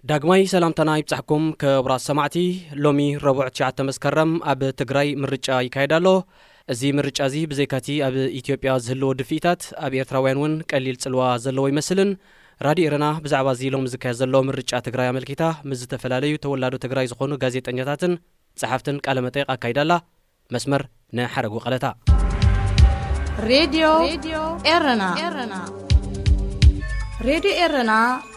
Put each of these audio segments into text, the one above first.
ዳግማይ ሰላምታና ይብጻሕኩም ክቡራት ሰማዕቲ። ሎሚ ረቡዕ ትሽዓተ መስከረም ኣብ ትግራይ ምርጫ ይካየድ ኣሎ። እዚ ምርጫ እዚ ብዘይካቲ ኣብ ኢትዮጵያ ዝህልዎ ድፍኢታት ኣብ ኤርትራውያን እውን ቀሊል ጽልዋ ዘለዎ ይመስልን። ራድዮ ኤረና ብዛዕባ እዚ ሎሚ ዝካየድ ዘሎ ምርጫ ትግራይ ኣመልኪታ ምስ ዝተፈላለዩ ተወላዶ ትግራይ ዝኾኑ ጋዜጠኛታትን ጸሓፍትን ቃለ መጠይቕ ኣካይዳ ኣላ። መስመር ንሓረጉ ቀለታ። ሬድዮ ኤረና። ሬድዮ ኤረና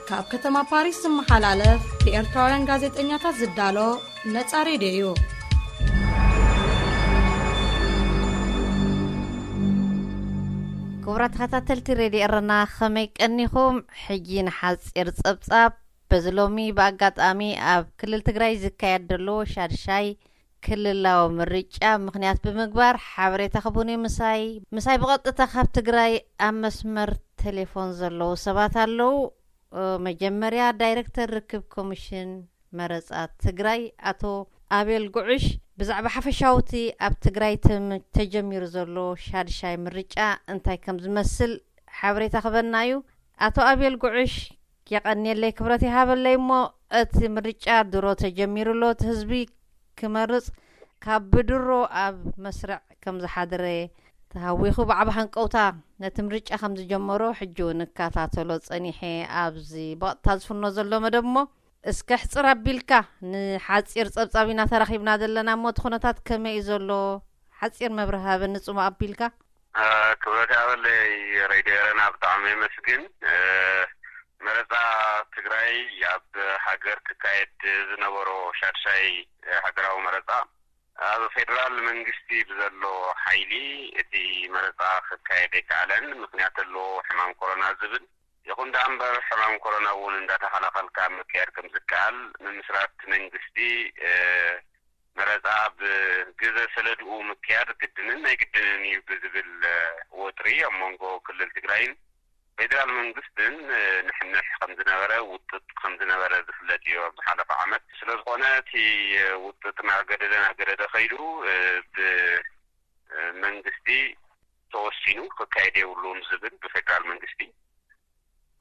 ካብ ከተማ ፓሪስ ዝመሓላለፍ ብኤርትራውያን ጋዜጠኛታት ዝዳሎ ነጻ ሬድዮ እዩ። ክቡራት ተኸታተልቲ ሬድዮ ኤረና፣ ከመይ ቀኒኹም? ሕጂ ንሓጺር ጸብጻብ፣ በዚ ሎሚ ብኣጋጣሚ ኣብ ክልል ትግራይ ዝካየድ ዘሎ ሻድሻይ ክልላዊ ምርጫ ምኽንያት ብምግባር ሓበሬታ ክቡኒ ምሳይ፣ ምሳይ ብቐጥታ ካብ ትግራይ ኣብ መስመር ቴሌፎን ዘለዉ ሰባት ኣለዉ። እ፣ መጀመርያ ዳይሬክተር ርክብ ኮሚሽን መረጻ ትግራይ ኣቶ ኣቤል ጉዕሽ ብዛዕባ ሓፈሻውቲ ኣብ ትግራይ ተም-፣ ተጀሚሩ ዘሎ ሻድሻይ ምርጫ እንታይ ከም ዝመስል ሓበሬታ ክበና እዩ። ኣቶ ኣቤል ጉዕሽ፣ የቐንየለይ፣ ክብረት ይሃበለይ። እሞ እቲ ምርጫ ድሮ ተጀሚሩ ኣሎ። እቲ ህዝቢ ክመርጽ ካብ ብድሮ ኣብ መስርዕ ከም ዝሓደረ ተሃዊኹ ብዓቢ ሃንቀውታ ነቲ ምርጫ ከም ዝጀመሮ ሕጂ እውን እከታተሎ ጸኒሐ ኣብዚ ብቐጥታ ዝፍኖ ዘሎ መደብ። እሞ እስከ ሕጽር ኣቢልካ፣ ንሓጺር ጸብጻብ ኢና ተራኺብና ዘለና። እሞ እቲ ኩነታት ከመይ እዩ ዘሎ? ሓጺር መብርሂ ሃበኒ ጽሙእ ኣቢልካ። እ፣ ክብረት ይሃበለይ ሬድዮ ኤረና፣ ብጣዕሚ የመስግን። እ፣ መረጻ ትግራይ ኣብ ሃገር ክካየድ ዝነበሮ ሻድሻይ፣ እ፣ ሃገራዊ መረጻ ኣብ ፌደራል መንግስቲ ብዘሎ ሓይሊ እቲ መረጻ ክካየድ ኣይከኣለን፣ ምኽንያት ኣለዎ ሕማም ኮሮና ዝብል። ይኹን ደኣ እምበር ሕማም ኮሮና እውን እንዳተኸላኸልካ ምክያድ ከም ዝከኣል፣ ምምስራት መንግስቲ፣ እ፣ መረጻ ብግዘ ሰለድኡ ምክያድ ግድንን ናይ ግድንን እዩ ብዝብል፣ እ፣ ወጥሪ ኣብ መንጎ ክልል ትግራይን ፌደራል መንግስትን፣ እ፣ ንሕንሕ ከም ዝነበረ፣ ውጥጥ ከም ዝነበረ ዝፍለጥ እዩ ኣብ ዝሓለፈ ዓመት። ስለ ዝኾነ እቲ፣ እ፣ ውጥጥ እናገደደ እናገደደ ከይዱ፣ እ፣ ብ-፣ እ፣ መንግስቲ ተወሲኑ ክካየድ የብሉን ዝብል ብፌደራል መንግስቲ።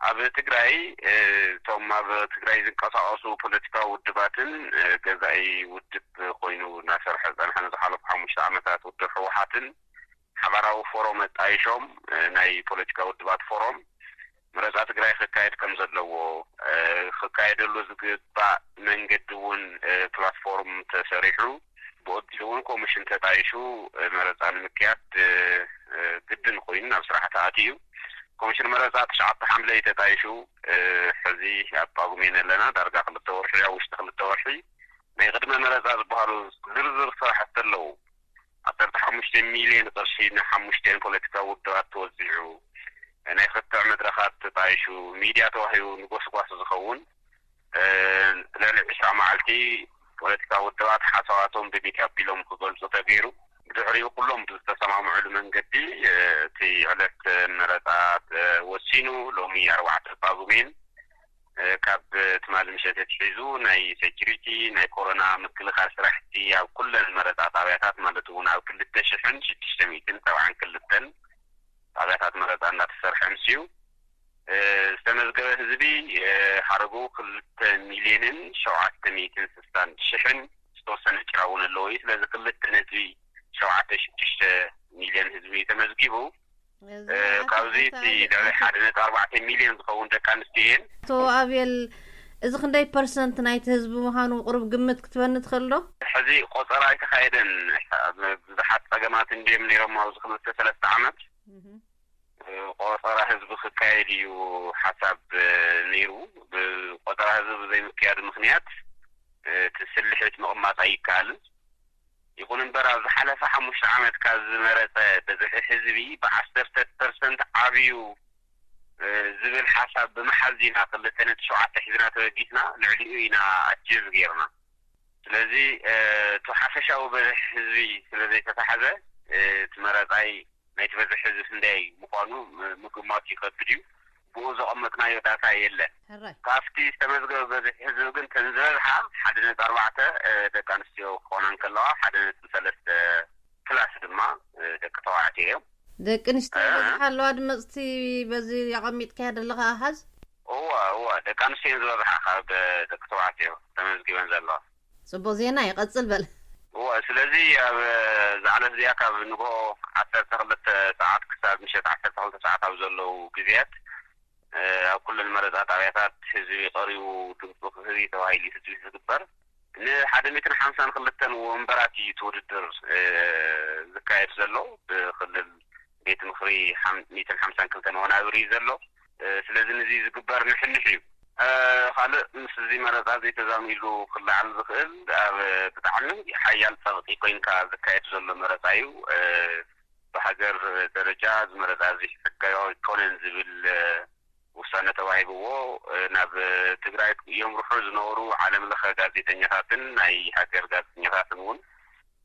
ኣብ ትግራይ፣ እ፣ እቶም ኣብ ትግራይ ዝንቀሳቐሱ ፖለቲካዊ ውድባትን፣ እ፣ ገዛኢ ውድብ ኮይኑ እናሰርሐ ዝጸንሐ ንዝሓለፉ ሓሙሽተ ዓመታት ውድብ ህወሓትን ሓባራዊ ፎረም ኣጣይሾም፣ እ፣ ናይ ፖለቲካ ውድባት ፎረም መረጻ ትግራይ ክካየድ ከም ዘለዎ፣ እ፣ ክካየደሉ ዝግባእ መንገዲ እውን፣ እ፣ ፕላትፎርም ተሰሪሑ፣ ብወኪል እውን ኮሚሽን ተጣይሹ፣ እ፣ መረጻ ንምክያድ፣ እ፣ እ፣ ግድን ኮይኑ ናብ ስራሕ ተኣትዩ። ኮሚሽን መረጻ ትሽዓተ ሓምለ እዩ ተጣይሹ። እ፣ ሕዚ ኣብ ጳጉሜን ኣለና። ዳርጋ ክልተ ወርሒ፣ ኣብ ውሽጢ ክልተ ወርሒ ናይ ቅድመ መረጻ ዝበሃሉ ዝርዝር ስራሕቲ ኣለዉ። ዓሰርተ ሓሙሽተ ሚልዮን ቅርሺ ንሓሙሽተን ፖለቲካዊ ውድባት ተወዚዑ፣ ናይ ክትዕ መድረኻት ተጣይሹ፣ ሚድያ ተዋሂቡ ንጎስጓስ ዝኸውን፣ እ፣ ልዕሊ ዕስራ መዓልቲ ፖለቲካዊ ውድባት ሓሳባቶም ብሚድያ ኣቢሎም ክገልጹ ተገይሩ። ብድሕሪኡ ኩሎም ብዝተሰማምዑሉ መንገዲ፣ እ፣ እቲ ዕለት መረጻ፣ እ፣ ወሲኑ። ሎሚ ኣርባዕተ ጳጉሜን፣ እ፣ ካብ ትማሊ ምሸት ኣትሒዙ ናይ ሴኩሪቲ፣ ናይ ኮሮና ምክልኻል ስራሕቲ ኣብ ኩለን መረጻ ጣብያታት፣ ማለት እውን ኣብ ክልተ ሽሕን ሽዱሽተ ሚእትን ሰብዓን ክልተን ጣብያታት መረጻ እንዳተሰርሐ ምስዩ፣ እ፣ ዝተመዝገበ ህዝቢ፣ እ፣ ሓረጉ ክልተ ሚልዮንን ሸውዓተ ሚእትን ስሳን ሽሕን ዝተወሰነ ጭራ እውን ኣለዎ እዩ። ስለዚ ክልተ ነጥቢ ሸውዓተ ሽዱሽተ ሚልዮን ህዝቢ እዩ ተመዝጊቡ። እዚ እ፣ ማለት ካብዚ እንታይ እቲ ማለት ልዕሊ እዩ? ሓደ ነጥቢ ኣርባዕተ ሚልዮን ዝኸውን ደቂ ኣንስትዮ እየን። ኣቶ ኣቤል፣ እዚ ክንደይ ፐርሰንት ናይቲ ህዝቢ ምዃኑ ቁሩብ ግምት ክትበኒ ትኽእል ዶ? ሕዚ ቆጸራ ኣይተኻየደን። ብዙሓት ጸገማት እንድዮም ነይሮም ኣብዚ ክልተ ሰለስተ ዓመት። እህ። እ፣ ቆጸራ ህዝቢ ክካየድ እዩ ሓሳብ፣ እ፣ ነይሩ። ብቆጸራ ህዝቢ ብዘይምክያዱ ምኽንያት፣ እ፣ እቲ ስልሒት ምቕማጥ ኣይከኣልን። ይኹን እምበር፣ ኣብ ዝሓለፈ ሓሙሽተ ዓመት ካብ ዝመረጸ ብዝሒ ህዝቢ ብዓሰርተ ፐርሰንት ዓብዩ፣ እ፣ ዝብል ሓሳብ ብምሓዝ ኢና ክልተ ነጥቢ ሸውዓተ ሒዝና ተበጊስና፣ ልዕሊኡ ኢና ኣቺቭ ጌርና። ስለዚ፣ እ፣ እቲ ሓፈሻዊ ብዝሒ ህዝቢ ስለ ዘይተታሕዘ፣ እ፣ እቲ መረጻይ ናይቲ በዝሒ ህዝቢ ክንደይ ምዃኑ ም-፣ ምግማቱ ይኸብድ እዩ። ብኡ ዘቐመጥናዮ ዳታ የለን። ሕራይ። ካብቲ ዝተመዝገበ በዝሒ ህዝቢ ግን፣ እተን ዝበዝሓ ሓደ ነጥቢ ኣርባዕተ፣ እ፣ ደቂ ኣንስትዮ ክኾና እንከለዋ፣ ሓደ ነጥቢ ሰለስተ ፕላስ ድማ፣ እ፣ ደቂ ተባዕትዮ እዮም። ደቂ ኣንስትዮ እ። በዝሒ ኣለዋ ድመጽቲ፣ በዚ ኣቐሚጥካዮ ዘለኻ ኣሃዝ? እዋ እዋ፣ ደቂ ኣንስትዮ እየን ዝበዝሓ ካብ ደቂ ተባዕትዮ ተመዝጊበን ዘለዋ። ጽቡቕ ዜና ይቐጽል በል። እዋ፣ ስለዚ ኣብ ዝዓለት እዚኣ ካብ ንግሆ ዓሰርተ ክልተ ሰዓት ክሳብ ምሸት ዓሰርተ ክልተ ሰዓት ኣብ ዘለዉ ግዜያት ኣብ ኩለን መረፃ ጣብያታት ህዝቢ ቀሪቡ ድምፁ ክህብ ተባሂሉ ትፅቢት ዝግበር። ንሓደ ሚትን ሓምሳን ክልተን ወንበራት እዩ እቲ ውድድር ዝካየድ ዘሎ። ብክልል ቤት ምክሪ ሚትን ሓምሳን ክልተን ወናብር እዩ ዘሎ። ስለዚ ንዚ ዝግበር ንሕንሕ እዩ። ካልእ ምስ እዚ መረፃ ዘይተዛሚዱ ክለዓል ዝኽእል ኣብ ብጣዕሚ ሓያል ፀቕጢ ኮይንካ ዝካየድ ዘሎ መረፃ እዩ። ብሃገር ደረጃ እዚ መረፃ እዚ ሕጋዊ ኣይኮነን ዝብል ውሳነ ተዋሂብዎ ናብ ትግራይ የምርሑ ዝነበሩ ዓለም ለኸ ጋዜጠኛታትን ናይ ሃገር ጋዜጠኛታትን እውን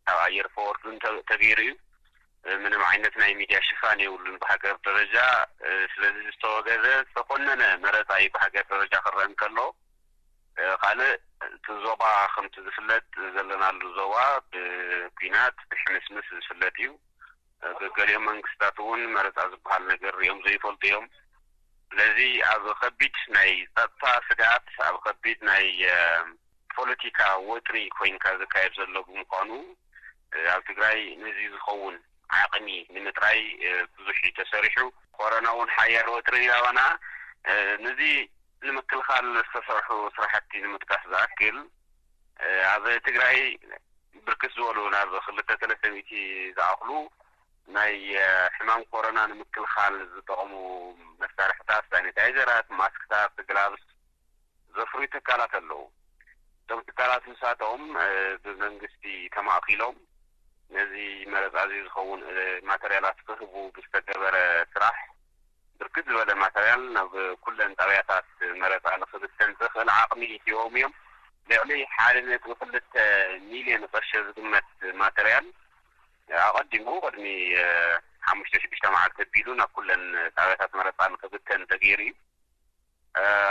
ካብ ኣየር ፈወርዱን ተገይሩ እዩ። ምንም ዓይነት ናይ ሚድያ ሽፋን የብሉን ብሃገር ደረጃ። ስለዚ ዝተወገዘ ዝተኮነነ መረፃ እዩ ብሃገር ደረጃ ክረአ እንከሎ። ካልእ እቲ ዞባ ከምቲ ዝፍለጥ ዘለናሉ ዞባ ብኲናት ብሕምስምስ ዝፍለጥ እዩ። ገሊኦም መንግስታት እውን መረፃ ዝበሃል ነገር ሪኦም ዘይፈልጡ እዮም። ስለዚ ኣብ ከቢድ ናይ ፀጥታ ስግኣት፣ ኣብ ከቢድ ናይ ፖለቲካ ወጥሪ ኮይንካ ዝካየድ ዘሎ ብምኳኑ ኣብ ትግራይ ነዚ ዝኸውን ዓቕሚ ንምጥራይ ብዙሕ እዩ ተሰሪሑ። ኮረና እውን ሓያል ወጥሪ እዩ ኣባና። ነዚ ንምክልኻል ዝተሰርሑ ስራሕቲ ንምጥቃስ ዝኣክል ኣብ ትግራይ ብርክት ዝበሉ ናብ ክልተ ሰለስተ ሚእቲ ዝኣኽሉ ናይ ሕማም ኮረና ንምክልኻል ዝጠቕሙ መሳርሕታት፣ ሳኒታይዘራት፣ ማስክታት፣ ግላብስ ዘፍርዩ ትካላት ኣለዉ። እቶም ትካላት ንሳቶም ብመንግስቲ ተማእኪሎም ነዚ መረፃ እዚ ዝኸውን ማተርያላት ክህቡ ብዝተገበረ ስራሕ ብርክት ዝበለ ማተርያል ናብ ኩለን ጣብያታት መረፃ ንክብተን ዝኽእል ዓቕሚ ሂቦም እዮም። ልዕሊ ሓደ ነጥቢ ክልተ ሚልዮን ቅርሺ ዝግመት ማተርያል ኣቐዲሙ ቅድሚ ሓሙሽተ ሽዱሽተ መዓልቲ ኣቢሉ ናብ ኩለን ጣብያታት መረፃ ንክብተን ተገይሩ እዩ።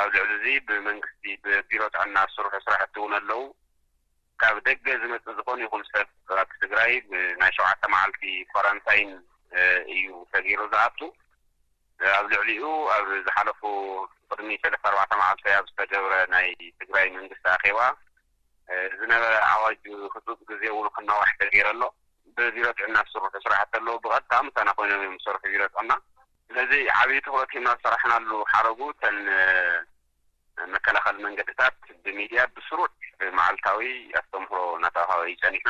ኣብ ልዕሊ እዚ ብመንግስቲ ብቢሮ ጥዕና ዝስርሑ ስራሕቲ እውን ኣለዉ። ካብ ደገ ዝመፅእ ዝኾነ ይኹን ሰብ ኣብ ትግራይ ናይ ሸውዓተ መዓልቲ ኳራንታይን እዩ ተገይሩ ዝኣቱ። ኣብ ልዕሊኡ ኣብ ዝሓለፉ ቅድሚ ሰለስተ ኣርባዕተ መዓልቲ ኣብ ዝተገብረ ናይ ትግራይ መንግስቲ ኣኼባ ዝነበረ ኣዋጅ ህፁፅ ግዜ እውን ክናዋሕ ተገይሩ ኣሎ። ብቢሮ ጥዕና ዝስርሑ ስራሕቲ ኣለዉ። ብቐጥታ ምሳና ኮይኖም እዮም ዝሰርሑ ቢሮ ጥዕና። ስለዚ ዓብዪ ትኹረት ሂብና ዝሰራሕናሉ ሓረጉ እተን መከላኸሊ መንገድታት ብሚድያ ብስሩዕ መዓልታዊ ኣስተምህሮ እናተዋሃበ እዩ ጸኒሑ።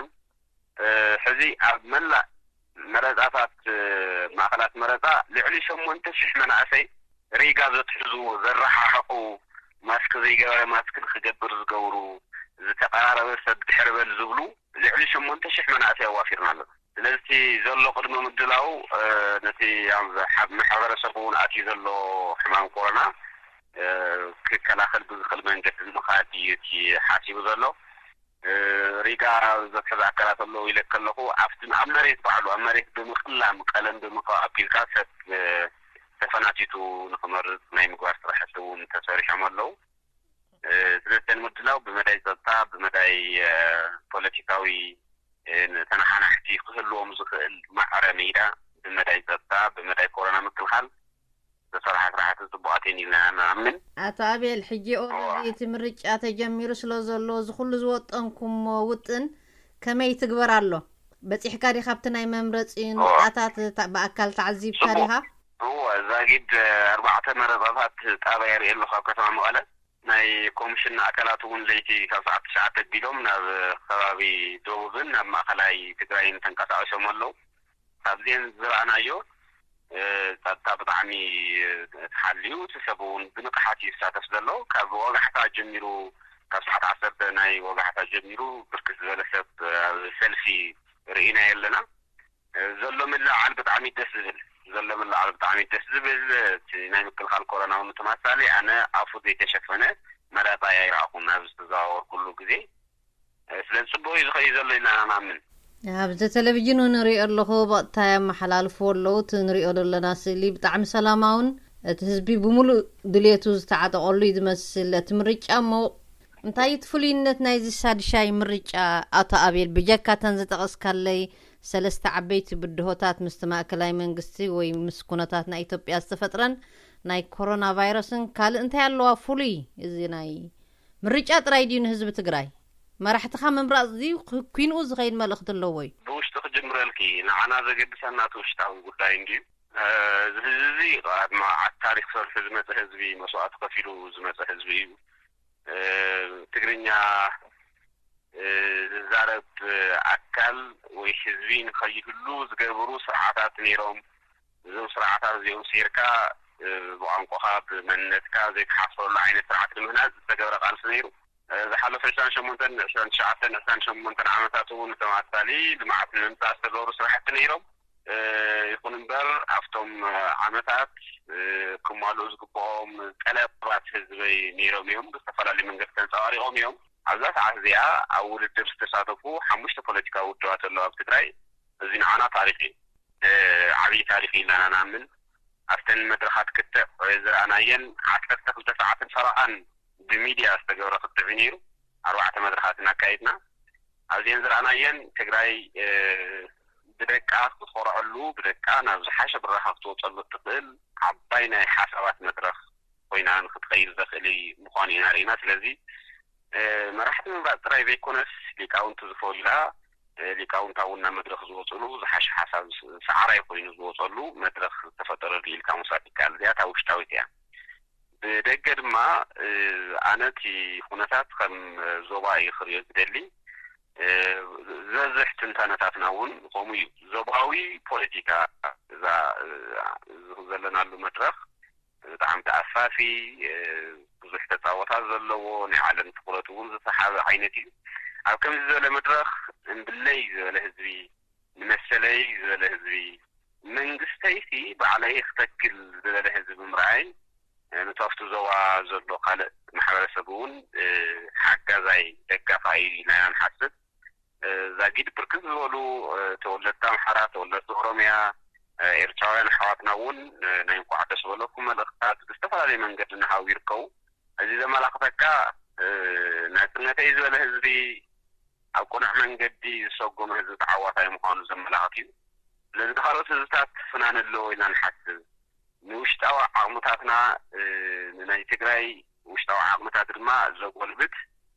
ሕዚ ኣብ መላእ መረፃታት ማእኸላት መረፃ ልዕሊ ሸሞንተ ሽሕ መናእሰይ ሪጋ ዘትሕዙ ዘረሓሕቑ ማስክ ዘይገበረ ማስክ ንክገብር ዝገብሩ ዝተቐራረበ ሰብ ድሕር በል ዝብሉ ልዕሊ ሸሞንተ ሽሕ መናእሰይ ኣዋፊርና ኣለና። ስለዚ ዘሎ ቅድመ ምድላው ነቲ ኣብ ማሕበረሰብ እውን ኣትዩ ዘሎ ሕማም ኮሮና ክከላኸል ብዝኽእል መንገዲ ንምኻድ እዩ እቲ ሓሲቡ ዘሎ። ሪጋ ዘትሕዝ ኣካላት ኣለዉ ኢለ ከለኹ ኣብቲ ኣብ መሬት ባዕሉ ኣብ መሬት ብምቕላም ቀለም ብምቕባእ ኣቢልካ ሰብ ተፈናቲቱ ንክመርፅ ናይ ምግባር ስራሕቲ እውን ተሰሪሖም ኣለዉ። ስለተን ምድላው ብመዳይ ፀጥታ ብመዳይ ፖለቲካዊ ተነሓናሕቲ ክህልዎም ዝኽእል ማዕረ ሜዳ ብመዳይ ፀጥታ ብመዳይ ኮሮና ምክልኻል ዝተሰርሓ ስራሕቲ ፅቡቃት እየን ኢልና ንኣምን። ኣቶ ኣቤል፣ ሕጂ ኦረዲ እቲ ምርጫ ተጀሚሩ ስለ ዘሎ እዚ ኩሉ ዝወጠንኩሞ ውጥን ከመይ ትግበር ኣሎ? በፂሕካ ዲኻ ኣብቲ ናይ መምረፂ ንቑጣታት ብኣካል ተዓዚብካ ዲኻ? እወ፣ ዛጊድ ኣርባዕተ መረፃታት ጣብያ ይርኢ ኣለኹ ኣብ ከተማ መቐለ። ናይ ኮሚሽን ማእከላት እውን ለይቲ ካብ ሰዓት ትሽዓተ ኣቢሎም ናብ ከባቢ ደቡብን ናብ ማእኸላይ ትግራይን ተንቀሳቒሶም ኣለዉ። ካብዚአን ዝረኣናዮ ጸጥታ ብጣዕሚ ተሓልዩ፣ እቲ ሰብ እውን ብንቕሓት እዩ ዝሳተፍ ዘሎ። ካብ ወጋሕታ ጀሚሩ፣ ካብ ሰዓት ዓሰርተ ናይ ወጋሕታ ጀሚሩ ብርክት ዝበለ ሰብ ኣብ ሰልፊ ርኢናዮ ኣለና። ዘሎ ምልዕዓል ብጣዕሚ ደስ ዝብል ዘሎ ምልዕዓል ብጣዕሚ ደስ ዝብል። እቲ ናይ ምክልኻል ኮሮና እውን ተማሳሊ ኣነ ኣፉ ዘይተሸፈነ መራፃይ ኣይረኣኹን ኣብዚ ዝተዘዋወርኩሉ ግዜ። ስለዚ ፅቡቅ እዩ ዝኸይ ዘሎ ኢልና ኢና ንኣምን። ኣብዚ ቴሌቪዥን እውን እሪኦ ኣለኹ፣ ብቐጥታ የመሓላልፍዎ ኣለዉ። እቲ ንሪኦ ዘለና ስእሊ ብጣዕሚ ሰላማውን እቲ ህዝቢ ብምሉእ ድልየቱ ዝተዓጠቐሉ እዩ ዝመስል እቲ ምርጫ። እሞ እንታይ እቲ ፍሉይነት ናይዚ ሳድሻይ ምርጫ ኣቶ ኣቤል? ብጀካ እተን ዝጠቐስካለይ ሰለስተ ዓበይቲ ብድሆታት ምስቲ ማእከላይ መንግስቲ ወይ ምስ ኩነታት ናይ ኢትዮጵያ ዝተፈጥረን ናይ ኮሮና ቫይረስን ካልእ እንታይ ኣለዋ ፍሉይ? እዚ ናይ ምርጫ ጥራይ ድዩ ንህዝቢ ትግራይ? መራሕትኻ ምምራጽ ድዩ ክ-፣ ኲንኡ ዝኸይድ መልእኽቲ ኣለዎ እዩ? ብውሽጢ ክጅምረልኪ፣ ንዓና ዘገድሰና እቲ ውሽጣዊ ጉዳይ እንድዩ። እ፣ እዚ ህዝቢ እዚ ኣብ መዓት ታሪኽ ሰሪሑ ዝመጸ ህዝቢ፣ መስዋእቲ ከፊሉ ዝመጸ ህዝቢ እዩ። እ፣ ትግርኛ፣ እ፣ ዝዛረብ ኣካል ወይ ህዝቢ ንኸይህሉ ዝገበሩ ስርዓታት ነይሮም። እዞም ስርዓታት እዚኦም ሲርካ፣ እ፣ ብቋንቋኻ፣ ብመንነትካ ዘይትሓፍረሉ ዓይነት ስርዓት ንምህናጽ ዝተገብረ ቃልሲ ነይሩ። እ፣ ዝሓለፈ ዕስራን ሸሞንተን፣ ዕስራን ትሽዓተን፣ ዕስራን ሸሞንተን ዓመታት እውን ተመሳሳሊ ልምዓት ንምምጻእ ዝተገብሩ ስራሕቲ ነይሮም። እ፣ ይኹን እምበር፣ ኣብቶም ዓመታት፣ እ፣ ክማልኡ ዝግብኦም ጠለባት ህዝበይ ነይሮም እዮም። ብዝተፈላለዩ መንገዲ ተንጸባሪቖም እዮም። ኣብዛ ሰዓት እዚኣ ኣብ ውድድር ዝተሳተፉ ሓሙሽተ ፖለቲካዊ ውድባት ኣለዉ ኣብ ትግራይ። እዚ ንዓና ታሪኽ እዩ። እ፣ ዓብዪ ታሪኽ እዩ ኢልና ንኣምን። ኣብተን መድረኻት ክትዕ ዝረኣናየን ዓሰርተ ክልተ ሰዓትን ፈረቓን ብሚድያ ዝተገብረ ክትዕ እዩ ነይሩ። ኣርባዕተ መድረኻት እናካየድና ኣብዚአን ዝረኣናየን ትግራይ፣ እ፣ ብደቃ ክትኾርዐሉ፣ ብደቃ ናብ ዝሓሸ ብራኸ ክትወፀሉ እትኽእል ዓባይ ናይ ሓሳባት መድረኽ ኮይና ንክትኸይድ ዘኽእል ምዃኑ ኢና ርኢና። ስለዚ፣ እ፣ መራሕቲ ምምራፅ ጥራይ ዘይኮነስ ሊቃውንቲ ዝፈልዩላ፣ እ፣ ሊቃውንት እውን ናብ መድረኽ ዝወፅሉ ዝሓሸ ሓሳብ ስ-፣ ሰዓራይ ኮይኑ ዝወፀሉ መድረኽ ዝተፈጠረሉ ኢልካ ምውሳድ ይከኣል። እዚኣ እታ ውሽጣዊት እያ። ብደገ ድማ፣ እ፣ ኣነ እቲ ኩነታት ከም ዞባ እዩ ክሪኦ ዝደሊ። እ፣ ዝበዝሕ ትንታነታትና እውን ከምኡ እዩ። ዞባዊ ፖለቲካ እዛ፣ እ፣ ዘለናሉ መድረኽ ብጣዕሚ ተኣፋፊ፣ እ፣ ብዙሕ ተጻወታት ዘለዎ፣ ናይ ዓለም ትኹረት እውን ዝሰሓበ ዓይነት እዩ። ኣብ ከምዚ ዝበለ መድረኽ እምብለይ ዝበለ ህዝቢ፣ ንመሰለይ ዝበለ ህዝቢ፣ መንግስተይሲ ባዕለይ ክተክል ዝበለ ህዝቢ ምርኣይ፣ እ፣ ነቲ ኣብቲ ዞባ ዘሎ ካልእ ማሕበረሰብ እውን፣ እ፣ ሓጋዛይ፣ ደጋፋይ እዩ ኢልና ኢና ንሓስብ። እ፣ ዛጊድ ብርክት ዝበሉ፣ እ፣ ተወለድቲ ኣምሓራ፣ ተወለድቲ ኦሮምያ፣ እ፣ ኤርትራውያን ኣሕዋትና እውን፣ እ፣ ናይ እንኳዕ ደስ በለኩም መልእኽትታት ብዝተፈላለየ መንገዲ እናሃቡ ይርከቡ። እዚ ዘመላኽተካ፣ እ፣ ናጽነተይ ዝበለ ህዝቢ፣ ኣብ ቅኑዕ መንገዲ ዝሰጎመ ህዝቢ ተዓዋታይ ምዃኑ ዘመላኽት እዩ። ስለዚ ንኻልኦት ህዝብታት ፍናን ኣለዎ ኢልና ንሓስብ። ንውሽጣዊ ዓቕምታትና፣ እ፣ ንናይ ትግራይ ውሽጣዊ ዓቕምታት ድማ ዘጎልብት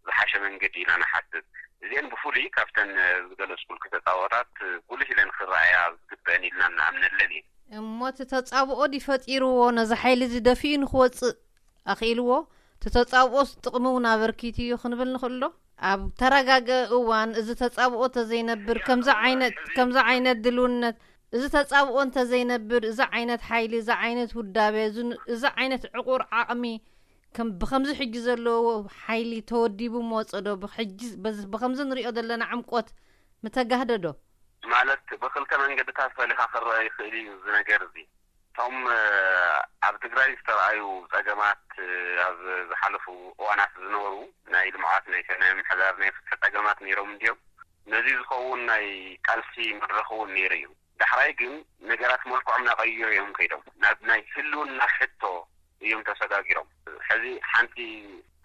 ዝሓሸ መንገዲ ኢና ንሓስብ። እዚአን ብፍሉይ ካብተን፣ እ፣ ዝገለጽኩልኪ ተጻዋታት፣ እ፣ ጉልህ ኢለን ክረኣያ ዝግበአን ኢልና እንኣምነለን እዩ። እሞ እቲ ተጻብኦ ድዩ ፈጢርዎ ነዚ ሓይሊ እዚ ደፊኡ ንክወጽእ ኣኽኢልዎ? እቲ ተጻብኦስ ጥቕሚ እውን ኣበርኪቱ እዩ ክንብል ንኽእል ዶ? ኣብ ተረጋገ እዋን እዚ ተጻብኦ እንተዘይነብር፣ ከምዚ ዓይነት፣ ከምዚ ዓይነት ድልውነት፣ እዚ ተጻብኦ እንተዘይነብር፣ እዚ ዓይነት ሓይሊ፣ እዚ ዓይነት ውዳበ፣ እዚ ን-፣ እዚ ዓይነት ዕቑር ዓቕሚ ከም፣ ብኸምዚ ሕጂ ዘለዎ ሓይሊ ተወዲቡ ምወጸ ዶ? ብሕጂ፣ በዚ፣ ብኸምዚ ንሪኦ ዘለና ዕምቆት ምተጋህደ ዶ? ማለት ብኽልተ መንገድታት ፈሊኻ ክረአ ይኽእል እዩ እዚ ነገር እዚ። እቶም፣ እ፣ ኣብ ትግራይ ዝተረኣዩ ጸገማት፣ እ፣ ኣብ ዝሓለፉ እዋናት ዝነበሩ ናይ ልምዓት፣ ናይ ሰናይ ምምሕዳር፣ ናይ ፍትሒ ጸገማት ነይሮም እንድዮም። ነዚ ዝኸውን ናይ ቃልሲ መድረኽ እውን ነይሩ እዩ። ዳሕራይ ግን ነገራት መልክዖም እናቐየሩ እዮም ከይዶም። ናብ ናይ ህልውና ሕቶ እዮም ተሰጋጊሮም። ሕዚ ሓንቲ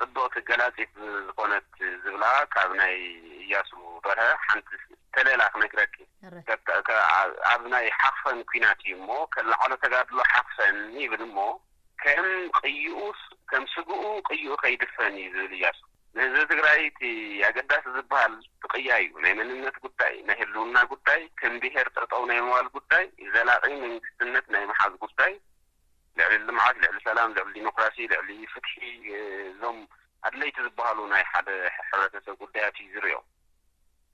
ጽብቕቲ ገላጺት ዝኾነት ዝብላ ካብ ናይ እያሱ በርሀ ሓንቲ ተለላ ክነግረኪ። እረ። ከ-፣ ከ-፣ ኣብ ናይ ሓኽፈን ኲናት እዩ እሞ፣ ከለዓሎ ተጋድሎ ሓኽፈን ይብል እሞ፣ ከም ቅይኡስ፣ ከም ስግኡ ቅይኡ ከይድፈን እዩ ዝብል እያሱ። ንህዝቢ ትግራይ እቲ ኣገዳሲ ዝበሃል እቲ ቅያ እዩ። ናይ መንነት ጉዳይ፣ ናይ ህልውና ጉዳይ፣ ከም ብሄር ጠጠው ናይ ምባል ጉዳይ፣ ዘላቒ መንግስትነት ናይ ምሓዝ ጉዳይ፣ ልዕሊ ልምዓት፣ ልዕሊ ሰላም፣ ልዕሊ ዲሞክራሲ፣ ልዕሊ ፍትሒ፣ እዞም ኣድለይቲ ዝበሃሉ ናይ ሓደ ሕብረተሰብ ጉዳያት እዩ ዝሪኦ።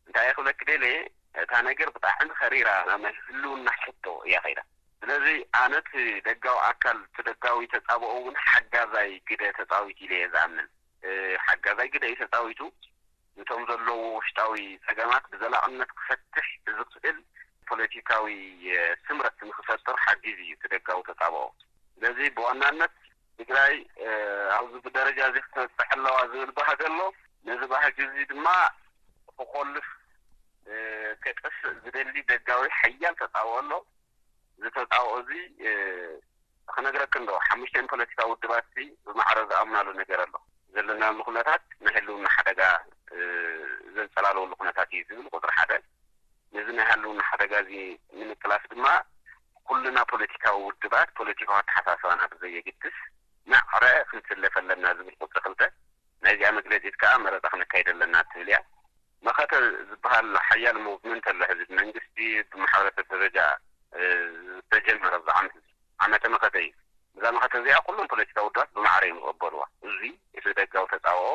እንታይ እየ ክብለኪ ደልየ፣ እታ ነገር ብጣዕሚ ከሪራ ናብ ናይ ህልውና ሕቶ እያ ከይዳ። ስለዚ ኣነ እቲ ደጋዊ ኣካል፣ እቲ ደጋዊ ተጻብኦ እውን ሓጋዛይ ግደ ተጻዊቱ ኢለ እየ ዝኣምን። እ፣ ሓጋዛይ ግደ እዩ ተጻዊቱ። ነቶም ዘለዉ ውሽጣዊ ጸገማት ብዘላቕነት ክፈትሕ ብዝኽእል ፖለቲካዊ፣ እ፣ ስምረት ንኽፈጥር ሓጊዙ እዩ እቲ ደጋዊ ተጻብኦ። ስለዚ ብዋናነት ትግራይ፣ እ፣ ኣብዚ ብደረጃ እዚ ክትበጽሕ ኣለዋ ዝብል ባህጊ ኣሎ። ነዚ ባህጊ እዚ ድማ ክኾልፍ፣ እ፣ ከጥፍእ ዝደሊ ደጋዊ ሓያል ተጻብኦ ኣሎ። እዚ ተጻብኦ እዚ፣ እ፣ ክነግረክን ዶ፣ ሓሙሽተን ፖለቲካዊ ውድባት እዚ ብማዕረ ዝኣምናሉ ነገር ኣሎ። ዘለናሉ ኩነታት ናይ ህልውና ሓደጋ፣ እ፣ ዘንጸላለወሉ ኩነታት እዩ ዝብል ቁጽሪ ሓደ። ነዚ ናይ ህልውና ሓደጋ እዚ ንምቅላስ ድማ ኩልና ፖለቲካዊ ውድባት ፖለቲካዊ ኣተሓሳስባና ብዘየግድስ ማዕረ ክንስለፍ ኣለና ዝብል ቁፅሪ ክልተ ናይዚኣ መግለፂት ከዓ መረፃ ክነካይድ ኣለና ትብል እያ። መኸተ ዝበሃል ሓያል ሞቭመንት ኣሎ። ሕዚ ብመንግስቲ ብማሕበረሰብ ደረጃ ዝተጀመረ ኣብዚ ዓመት ዓመተ መኸተ እዩ። እዛ መኸተ እዚኣ ኩሎም ፖለቲካዊ ውድባት ብማዕረ እዮም ዝቕበልዋ። እዚ እቲ ደጋዊ ተፃብኦ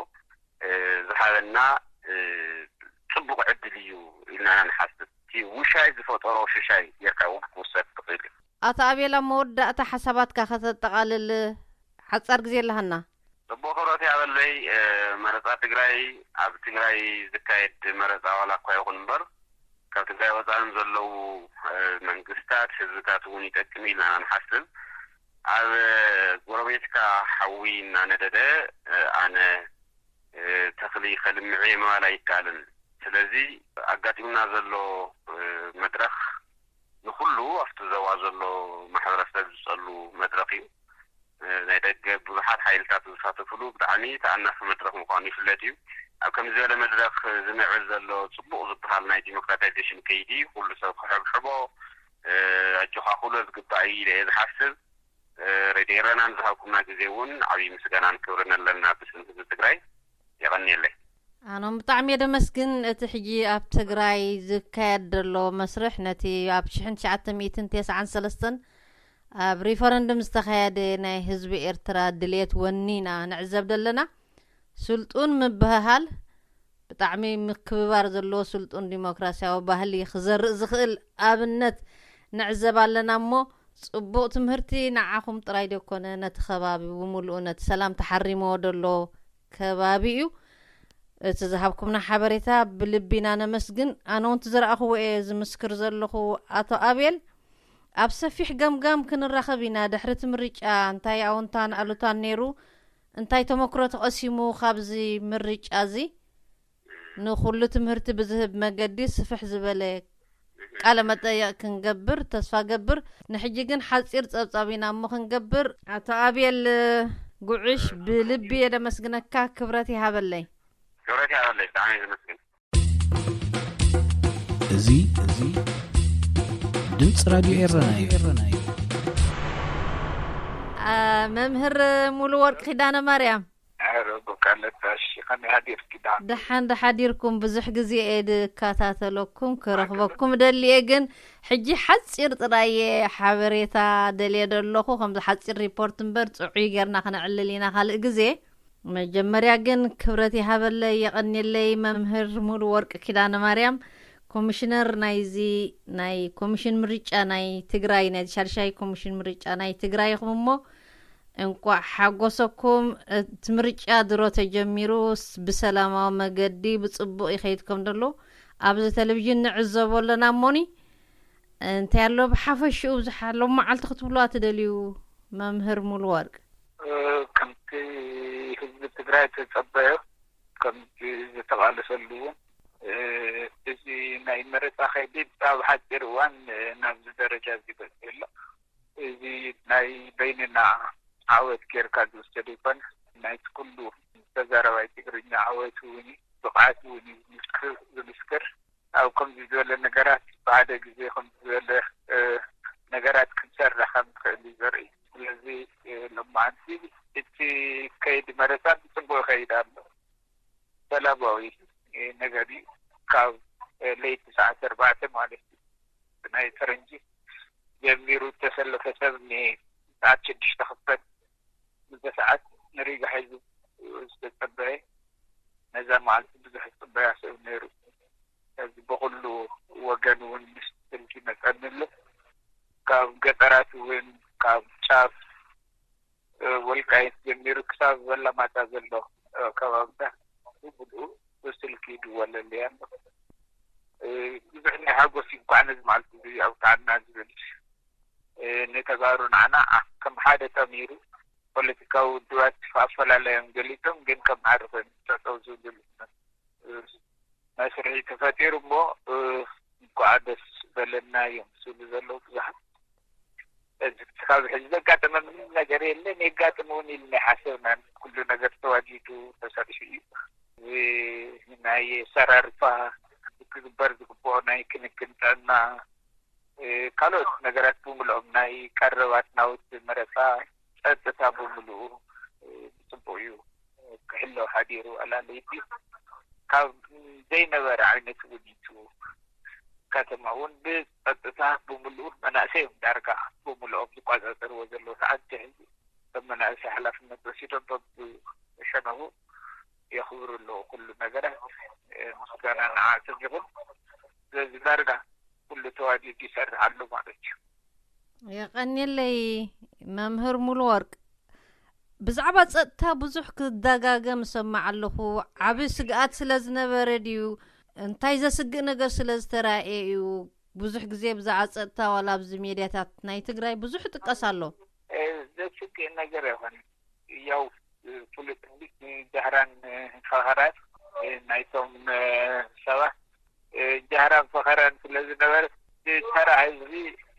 ዝሃበና ፅቡቕ ዕድል እዩ ኢልና ኢና ንሓስብ። እቲ ውሻይ ዝፈጠሮ ሽሻይ ጌርካ እውን ክውሰድ ትኽእል እዩ። ኣቶ ኣቤል፣ ኣብ መወዳእታ ሓሳባትካ ከተጠቓልል ሓጻር ግዜ ኣለሃና። ጽቡቕ ክብረት ያበለይ። መረጻ ትግራይ ኣብ ትግራይ ዝካየድ መረጻ ዋላ እኳ ይኹን እምበር ካብ ትግራይ ወፃእን ዘለዉ መንግስታት ህዝብታት እውን ይጠቅም ኢልና ንሓስብ። ኣብ ጎረቤትካ ሓዊ እናነደደ ኣነ ተኽሊ ከልምዕ ምባል ኣይከኣልን። ስለዚ ኣጋጢሙና ዘሎ መድረኽ ንኹሉ ኣብቲ ዞባ ዘሎ ማሕበረሰብ ዝፀሉ መድረኽ እዩ። ናይ ደገ ብዙሓት ሓይልታት ዝሳተፍሉ ብጣዕሚ ተኣናፊ መድረኽ ምዃኑ ይፍለጥ እዩ። ኣብ ከምዚ ዝበለ መድረኽ ዝምዕብል ዘሎ ፅቡቕ ዝበሃል ናይ ዲሞክራታይዜሽን ከይዲ ኩሉ ሰብ ክሕብሕቦ ኣጆኻ ክብሎ ዝግባእ እዩ ኢለ እየ ዝሓስብ። ሬድዮ ኤረና ንዝሃብኩምና ግዜ እውን ዓብዪ ምስጋናን ክብርን ኣለና ብስም ህዝቢ ትግራይ። የቐንየለይ። ኣኖም ብጣዕሚ እየ ደመስግን። እቲ ሕጂ ኣብ ትግራይ ዝካየድ ዘሎ መስርሕ ነቲ ኣብ ሽሕን ትሽዓተ ሚእትን ተስዓን ሰለስተን ኣብ ሪፈረንድም ዝተኻየደ ናይ ህዝቢ ኤርትራ ድልየት ወኒና ንዕዘብ ዘለና። ስልጡን ምብህሃል ብጣዕሚ ምክብባር ዘለዎ ስልጡን ዲሞክራሲያዊ ባህሊ ክዘርእ ዝኽእል ኣብነት ንዕዘብ ኣለና እሞ፣ ጽቡቕ ትምህርቲ ንዓኹም ጥራይ ደኮነ፣ ነቲ ከባቢ ብምሉኡ ነቲ ሰላም ተሓሪምዎ ደሎ ከባቢ እዩ። እቲ ዝሃብኩምና ሓበሬታ ብልቢ ኢና ነመስግን። ኣነ እውን እቲ ዝረኣኽዎ እየ ዝምስክር ዘለኹ። ኣቶ ኣቤል፣ ኣብ ሰፊሕ ገምጋም ክንራኸብ ኢና። ድሕሪ እቲ ምርጫ እንታይ ኣወንታን ኣሉታን ነይሩ? እንታይ ተመክሮ ተቐሲሙ ካብዚ ምርጫ እዚ? ንኹሉ ትምህርቲ ብዝህብ መገዲ ስፍሕ ዝበለ ቃለ መጠየቕ ክንገብር ተስፋ ገብር። ንሕጂ ግን ሓጺር ጸብጻብ ኢና እሞ ክንገብር። ኣቶ ኣቤል ጉዕሽ፣ ብልቢ እየ ደመስግነካ። ክብረት ይሃበለይ። ክብረት ይሃበለይ። ብጣዕሚ እየ ዘመስግን። እዚ፣ እዚ ድምፂ ራድዮ ኤረና እዩ። አ፣ መምህር ሙሉ ወርቅ ኪዳነ ማርያም። ኧረ፣ ቡቃለታ፣ እሺ፣ ከመይ ሓዲርኪ? ደሓን? ደሓን ዶ ሓዲርኩም? ብዙሕ ግዜ እየ ድከታተለኩም፣ ክረኽበኩም ደልየ፣ ግን ሕጂ ሓጺር ጥራይ እየ ሓበሬታ ደልየ ደለኹ። ከምዚ ሓጺር ሪፖርት እምበር፣ ጽዑይ ጌርና ክነዕልል ኢና ካልእ ግዜ። መጀመርያ ግን ክብረት ይሃበለይ፣ የቐንየለይ፣ መምህር ሙሉ ወርቅ ኪዳነ ማርያም፣ ኮሚሽነር ናይዚ ናይ ኮሚሽን ምርጫ ናይ ትግራይ፣ ናይ ሻድሻይ ኮሚሽን ምርጫ ናይ ትግራይ ኢኹም እሞ፣ እንቋዕ ሓጎሰኩም። እቲ ምርጫ ድሮ ተጀሚሩ ስ-፣ ብሰላማዊ መገዲ ብጽቡቕ ይኸይድ ከም ዘሎ ኣብዚ ቴሌቪዥን ንዕዘቦ ኣለና እሞኒ። እንታይ ኣሎ ብሓፈሽኡ ብዙሕ ኣሎ መዓልቲ ክትብሉዋ ትደልዩ መምህር ሙሉ ወርቅ? እ፣ ከምቲ ህዝቢ ትግራይ ተጸበዮ፣ ከምቲ ዝተቓለሰሉ እውን፣ እ፣ እዚ ናይ መረጻ ከይዲ ኣብ ሓጺር እዋን፣ እ፣ ናብዚ ደረጃ እዚ በጺሑ ኣሎ። እዚ ናይ በይንና ዓወት ጌርካ ዝውሰድ ይኮን። ናይቲ ኩሉ ተዛራባይ ትግርኛ ዓወት እውን እዩ፣ ብቕዓት እውን እዩ ዝምስክር፣ ዝምስክር። ኣብ ከምዚ ዝበለ ነገራት ብሓደ ግዜ ከምዚ ዝበለ፣ እ፣ ነገራት ክንሰርሕ ከም ንኽእል እዩ ዘርኢ። ስለዚ፣ እ፣ ሎማዓንቲ እቲ ከይዲ መረጻ ብጽቡቕ ይኸይድ ኣሎ። ሰላማዊ፣ እ፣ ነገር እዩ። ካብ፣ እ፣ ለይቲ ሰዓት ኣርባዕተ ማለት እዩ ናይ ፈረንጂ ጀሚሩ ዝተሰለፈ ሰብ ንሰዓት ሽዱሽተ ክፈት፣ ምሰ ሰዓት ንሪጋ ሒዙ ዝተጸበየ፣ ነዛ መዓልቲ ብዙሕ ዝጽበያ ሰብ ነይሩ። ስለዚ ብኹሉ ወገን እውን ምስ ስልኪ መጸኒ ኣሎ። ካብ ገጠራት እውን፣ ካብ ጫፍ፣ እ፣ ወልቃይት ጀሚሩ ክሳብ ኣላማጣ ዘሎ፣ እ፣ ከባብታት ብምልኡ ብስልኪ ይድወለለይ ኣሎ። እ፣ ብዙሕ ናይ ሓጎስ እዩ። እንኳዕ ነዚ መዓልቲ እዚ ኣብቅዓና ዝብል፣ እ፣ ንተጋሩ ንዓና፣ ኣ፣ ከም ሓደ ጠሚሩ ፖለቲካዊ ውድባት ኣፈላላዮም ገሊጾም ግን ከም ሓደ ኮይኑ ጠጠው ዝብሉ መስርሒ ተፈጢሩ እሞ፣ እ፣ እንኳዕ ደስ በለና እዮም ዝብሉ ዘለዉ ብዙሓት። እዚ ክሳብ ሕጂ ዘጋጠመ ምንም ነገር የለን፣ የጋጥም እውን ኢልና ኣይሓሰብናን። ኩሉ ነገር ተዋዲዱ ተሰሪሑ እዩ። እዚ ናይ ኣሰራርፋ ክግበር ዝግብኦ ናይ ክንክን ጥዕና ካልኦት ነገራት ብምልኦም ናይ ቀረባት ናውቲ መረፃ፣ ፀጥታ ብምልኡ ብፅቡቅ እዩ ክሕሎ ሓዲሩ። ኣላለይቲ ካብ ዘይነበረ ዓይነት ውዲቱ ከተማ እውን ብፀጥታ ብምልኡ መናእሰይ እዮም ዳርጋ ብምልኦም ዝቋፃፀርዎ ዘለዉ። ሰዓት ሕዚ ከም መናእሰይ ሓላፍነት ወሲዶም በብሸነኹ የኽብሩ ኣለዉ። ኩሉ ነገራት ምስጋና ንዓኣቶም ይኹን። ስለዚ ዳርጋ ኩሉ ተዋዲዱ ይሰርሕ ኣሎ ማለት እዩ። የቐንየለይ መምህር ሙሉ ወርቅ። ብዛዕባ ፀጥታ ብዙሕ ክደጋገም እሰማዕ ኣለኹ። ዓብዪ ስግኣት ስለ ዝነበረ ድዩ እንታይ ዘስግእ ነገር ስለ ዝተራእየ እዩ? ብዙሕ ግዜ ብዛዕባ ፀጥታ ዋላ ኣብዚ ሜድያታት ናይ ትግራይ ብዙሕ ይጥቀስ ኣሎ። ዘስግእ ነገር ይኹን ያው ፍሉጥ ጃህራን ፈኸራን ናይቶም ሰባት ጃህራን ፈኸራን ስለ ዝነበረ ብተራ ህዝቢ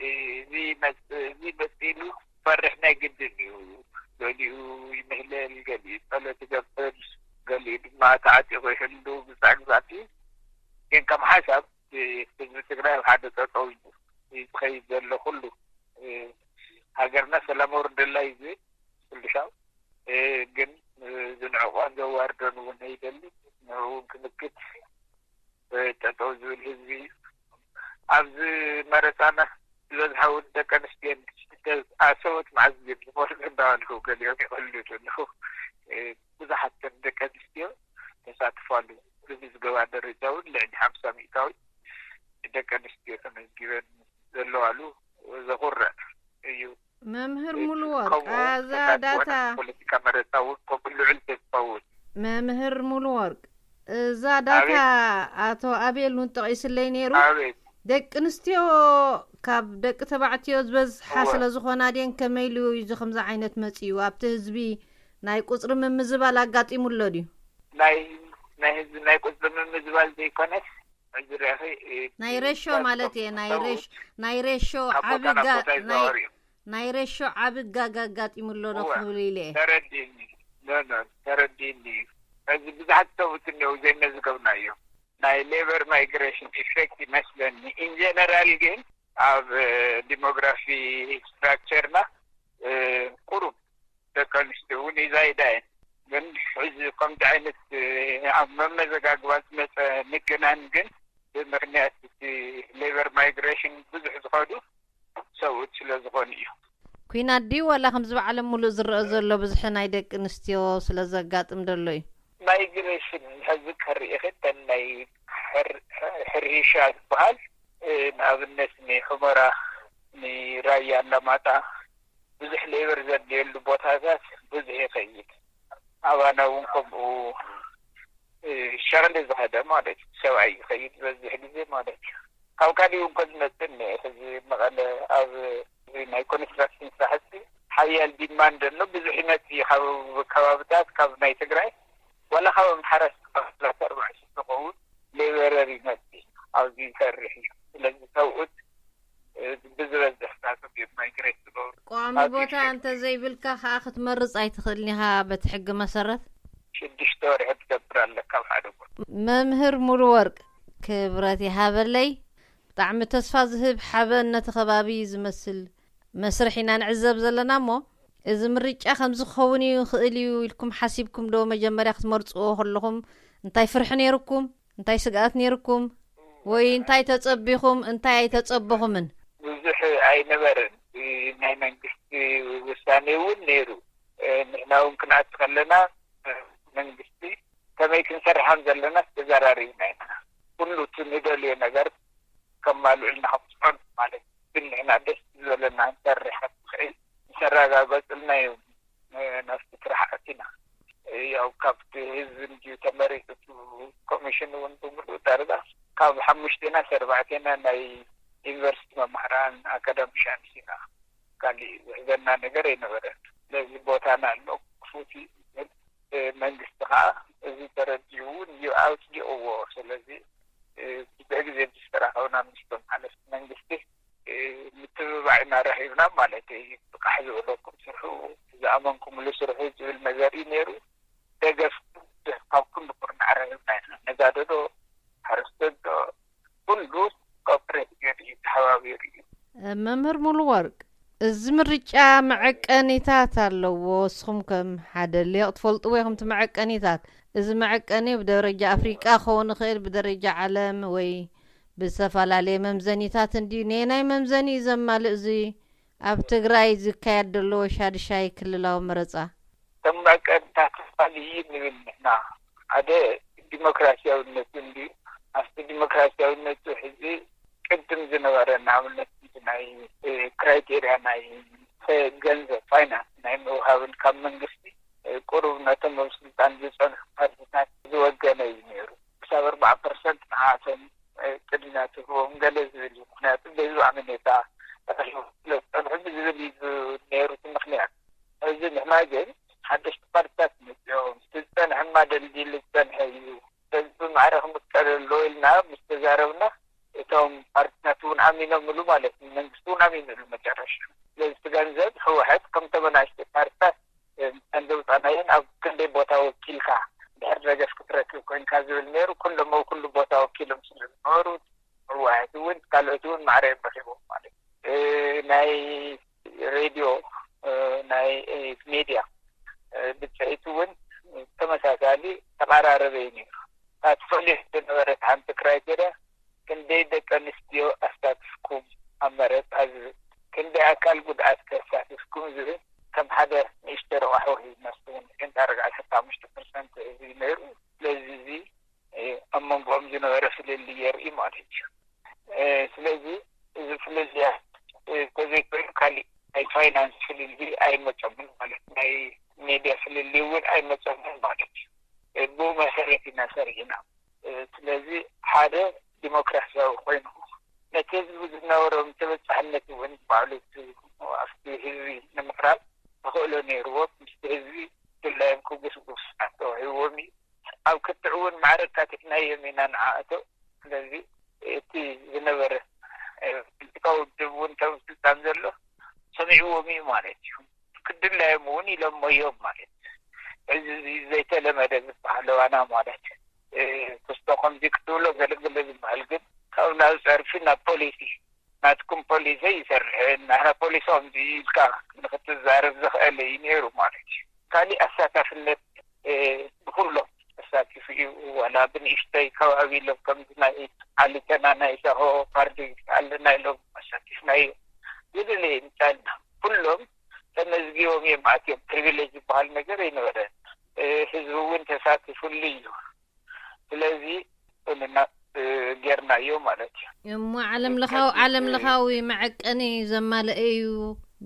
እዚ መፅእ ኢሉ ፈርሕ ናይ ግድን እዩ። ገሊኡ ይምህለል፣ ገሊኡ ፀሎት ይገብር፣ ገሊኡ ድማ ተዓጢቑ ይሕሉ። ግዛዕ ግዛዕቲ ግን ከም ሓሳብ ህዝቢ ትግራይ ኣብ ሓደ ጠጠው እዩ ዝኸይድ ዘሎ። ኩሉ ሃገርና ሰላም ወርደላ እዩ ዝብል ኩሉ ሻው ግን ዝንዕቆን ዘዋርደን እውን ኣይደሊ። ንዕኡ እውን ክምክት ጠጠው ዝብል ህዝቢ እዩ። ኣብዚ መረፃና ዝበዝሓ እውን ደቂ ኣንስትዮን ኣሰቦት መዓዝ ግን ዝመርፁ እንዳበልኩ ገሊኦም ይቐልዱ ኣለዉ። ብዙሓት ደቂ ኣንስትዮ ተሳትፋሉ ብምዝገባ ደረጃ እውን ልዕሊ ሓምሳ ሚእታዊ ደቂ ኣንስትዮ ተመዝጊበን ዘለዋሉ ዘኹርዕ እዩ። መምህር ሙሉ ወርቅ እዛ ዳታ ፖለቲካ መረፃ እውን ከምኡ ልዑል ተዝኸውን። መምህር ሙሉ ወርቅ እዛ ዳታ ኣቶ ኣቤል እውን ጠቒስለይ ነይሩ። ደቂ ኣንስትዮ ካብ ደቂ ተባዕትዮ ዝበዝሓ ስለ ዝኾና ድየን ከመይ ኢሉ እዩ እዚ ከምዚ ዓይነት መፂኡ ኣብቲ ህዝቢ ናይ ቁፅሪ ምምዝባል ኣጋጢሙ ኣሎ ድዩ? ናይ ናይ ህዝቢ ናይ ቁፅሪ ምምዝባል ዘይኮነስ ሕዚ ርኢኺ ናይ ሬሾ ማለት እየ ናይ ሬሾ ናይ ሬሾ ዓቢ ናይ ሬሾ ዓቢ ጋግ ኣጋጢሙ ኣሎ ዶ ክብል ኢለ እየ። ተረዲኒ ተረዲኒ እዩ። እዚ ብዙሓት ሰብኡት እኒው ዘይመዝገብናዮ ናይ ሌበር ማይግሬሽን ኢፌክት ይመስለኒ። ኢንጀነራል ግን ኣብ ዲሞግራፊ ስትራክቸርና ቁሩብ ደቂ ኣንስትዮ እውን ይዛይዳ እየን። ግን ሕዚ ከምዚ ዓይነት ኣብ መመዘጋግባ ዝመፀ ምግናን ግን ብምክንያት እቲ ሌበር ማይግሬሽን ብዙሕ ዝኸዱ ሰብኡት ስለ ዝኾኑ እዩ። ኩናት ድዩ ዋላ ከምዚ ባዕሎም ሙሉእ ዝረአ ዘሎ ብዝሒ ናይ ደቂ ኣንስትዮ ስለ ዘጋጥም ዘሎ እዩ? ማይግሬሽን ሕዚ ከርኢ ክተን ናይ ሕርሻ ዝበሃል ንኣብነት ንሑመራ ንራያ ኣላማጣ ብዙሕ ሌበር ዘድልየሉ ቦታታት ብዙሕ ይኸይድ። ኣባና እውን ከምኡ ሸቕሊ ዝኸደ ማለት እዩ። ሰብኣይ ይኸይድ ዝበዝሕ ግዜ ማለት እዩ። ካብ ካሊእ እውን ከዝመፅእ እኒአ። ሕዚ መቐለ ኣብ ናይ ኮንስትራክሽን ስራሕቲ ሓያል ዲማንድ ኣሎ። ብዙሕ ይመፅእ እዩ ካብ ከባብታት ካብ ናይ ትግራይ ዋላ ካብ ኣምሓራ ኣርባዕተ ዝኸውን ሌበረር ይመፅእ ኣብዚ ይሰርሕ እዩ። ስለዚ ሰብኡት ብዝበዝሕ ናቶም እዮም ማይግሬት ዝገብሩ። ቋሚ ቦታ እንተዘይብልካ ከዓ ክትመርፅ ኣይትኽእልን ኢኻ በቲ ሕጊ መሰረት። ሽዱሽተ ወርሒ ትገብር ኣለካ ኣብ ሓደ ቦታ። መምህር ሙሉ ወርቅ ክብረት ይሃበለይ። ብጣዕሚ ተስፋ ዝህብ ሓበን ነቲ ከባቢ እዩ ዝመስል መስርሕ ኢና ንዕዘብ ዘለና እሞ እዚ ምርጫ ከምዚ ክኸውን እዩ ይኽእል እዩ ኢልኩም ሓሲብኩም ዶ መጀመርያ ክትመርፅዎ ከለኹም እንታይ ፍርሒ ነይርኩም? እንታይ ስግኣት ነይርኩም? ወይ እንታይ ተፀቢኹም እንታይ ኣይተፀበኹምን? ብዙሕ ኣይነበረን። ናይ መንግስቲ ውሳኔ እውን ነይሩ። ንሕና እውን ክንኣቲ ከለና መንግስቲ ከመይ ክንሰርሕ ከም ዘለና ተዘራሪብና ኢና። ኩሉ እቲ ንደልዮ ነገር ከማልኡልና ከምፅዖን ማለት ግን ንሕና ደስ ዝበለና ክንሰርሕ ከም ንኽእል ዝሰረጋገፅልና እዩ። ናብቲ ስራሕ ኣቲና። ያው ካብቲ ህዝቢ እንድዩ ተመሪፁ እቲ ኮሚሽን እውን ብምሉእ ዳርጋ ካብ ሓሙሽቴና ሸርባዕቴና ናይ ዩኒቨርሲቲ መማህራን ኣካዳሚሻንስ ኢና። ካሊእ ዝሕዘና ነገር ኣይነበረን። ስለዚ ቦታና ኣሎ ክፉት እዩ። ግን መንግስቲ ከዓ እዚ ተረዲኡ እውን እዩ ኣውፅዲቕዎ። ስለዚ ብዙሕ ግዜ ምስ ተራኸብና ምስቶም ሓለፍቲ መንግስቲ ምትብባዕ ኢና ረኺብና ማለት እዩ። ብቃሕ ዝበለኩም ስርሑ፣ ዝኣመንኩምሉ ስርሑ ዝብል ነገር እዩ ነይሩ። ደገፍ ብዙሕ ካብ ኩሉ ኩርናዕ ረኺብና ኢና። ነጋዶ ዶ ሓረስቶት ዶ ኩሉ ኮፕሬት ገይሩ እዩ ተሓባቢሩ። መምህር ሙሉ ወርቅ፣ እዚ ምርጫ መዐቀኒታት ኣለዎ። እስኹም ከም ሓደ ሊቕ ትፈልጥዎ ኢኹም እቲ መዐቀኒታት። እዚ መዐቀኒ ብደረጃ ኣፍሪቃ ክኸውን ይኽእል፣ ብደረጃ ዓለም ወይ ብዝተፈላለየ መምዘኒታት እንድዩ። ነየናይ መምዘኒ እዩ ዘማልእ እዚ ኣብ ትግራይ ዝካየድ ዘሎ ሻድሻይ ክልላዊ መረፃ? ከም መዐቀኒታት ክፋል እዩ ንብል ንሕና። ሓደ ዲሞክራሲያዊነቱ እንድዩ። ኣብቲ ዲሞክራሲያዊነቱ ሕዚ ቅድም ዝነበረ ንኣብነት ናይ ክራይቴርያ ናይ ገንዘብ ፋይናንስ ናይ ምውሃብን ካብ መንግስቲ ቁሩብ ነቶም ኣብ ስልጣን ዝፀንሑ ፓርቲታት ዝወገነ እዩ ነይሩ። ክሳብ ኣርባዓ ፐርሰንት ንዓቶም ቅድሚያ ትህቦም ገለ ዝብል እዩ። ምክንያቱ በዚ ኣመኔታ ተረኺቦም ስለ ዝፀንሑ ብዝብል እዩ ነይሩ እቲ ምክንያት። እዚ ንሕና ግን ሓደሽቲ ፓርቲታት መፅኦም እቲ ዝፀንሐ ድማ ደልዲሉ ዝፀንሐ እዩ። በዚ ብማዕረ ክምቀል ኣለዎ ኢልና ምስ ተዛረብና እቶም ፓርቲታት እውን ኣሚኖምሉ ማለት እዩ። መንግስቲ እውን ኣሚኑሉ መጨረሻ። ስለዚ እቲ ገንዘብ ህወሓት ከምቶም ኣናእሽተይ ፓርቲታት ከም ዘውፃናዮን ኣብ ክንደይ ቦታ ወኪልካ ድሕር ደገፍ ክትረክብ ኮይንካ ዝብል ነይሩ። ኩሎም ኣብ ኩሉ ቦታ ወኪሎም ስለ ዝነበሩ ህወሓት እውን ካልኦት እውን ማዕረ እዮም ረኪቦም ማለት እዩ። ናይ ሬድዮ ናይ ሜድያ ብፅሒት እውን ተመሳሳሊ ተቐራረበ እዩ ነይሩ። እታ ትፈልዮ ዝነበረት ሓንቲ ክራይቴርያ ክንደይ ደቂ ኣንስትዮ ኣሳትፍኩም ኣብ መረፃ ዝብል፣ ክንደይ ኣካል ጉድኣት ከሳትፍኩም ዝብል ከም ሓደ ንእሽቶ ረቋሒ ወሂብና ስውን ዕንታ ርግዓት ሓሙሽተ ፐርሰንት እዚ ነይሩ። ስለዚ እዚ ኣብ መንጎኦም ዝነበረ ፍልልይ የርኢ ማለት እዩ። ስለዚ እዚ ፍልልያ ተዘይኮይኑ ካሊእ ናይ ፋይናንስ ፍልልይ ኣይመፀምን ማለት ናይ ሜድያ ፍልልይ እውን ኣይመፀምን ማለት እዩ። ብኡ መሰረት ኢና ሰሪሕና። ስለዚ ሓደ ዲሞክራሲያዊ ኮይኑ ነቲ ህዝቢ ዝነበሮም ተበፃሕነት እውን ባዕሉ ኣብቲ ህዝቢ ንምቕራብ ተኽእሎ ነይርዎ። ምስቲ ህዝቢ ድላዮም ክጉስጉስ ተዋሂብዎም እዩ። ኣብ ክትዕ እውን ማዕረ ኣካቲሕናዮም ኢና ንዓኣቶ። ስለዚ እቲ ዝነበረ ፖለቲካዊ ውድብ እውን ከም ስልጣን ዘሎ ሰሚዕዎም እዩ ማለት እዩ። ክድላዮም እውን ኢሎሞ እዮም ማለት እዩ። እዚ ዘይተለመደ ዝበሃል ዋና ማለት ክስቶ ከምዚ ክትብሎ ገለገለ ዝበሃል ግን ካብ ናብ ፀርፊ ናብ ፖሊሲ ናትኩም ፖሊሲ ይሰርሕ ናህና ፖሊሲ ከምዚ ኢልካ ንክትዛረብ ዘኽእል እዩ ነይሩ ማለት እዩ። ካሊእ ኣሳታፍነት ብኩሎም ኣሳቲፉ እዩ። ዋላ ብንእሽተይ ከባቢ ኢሎም ከምዚ ናይ ዓሊተና ናይ ሳሆ ፓርዲ ኣለና ኢሎም ኣሳቲፍናዮ። ዝደለየ ይምፃልና ኩሎም ተመዝጊቦም እዮም ኣትዮም። ፕሪቪሌጅ ዝበሃል ነገር ኣይነበረን። ህዝቢ እውን ተሳቲፉሉ እዩ። ስለዚ ና ጌርናዮ ማለት እዩ። እሞ ዓለም ለኻዊ ዓለም ለኻዊ መዐቀኒ ዘማልአ እዩ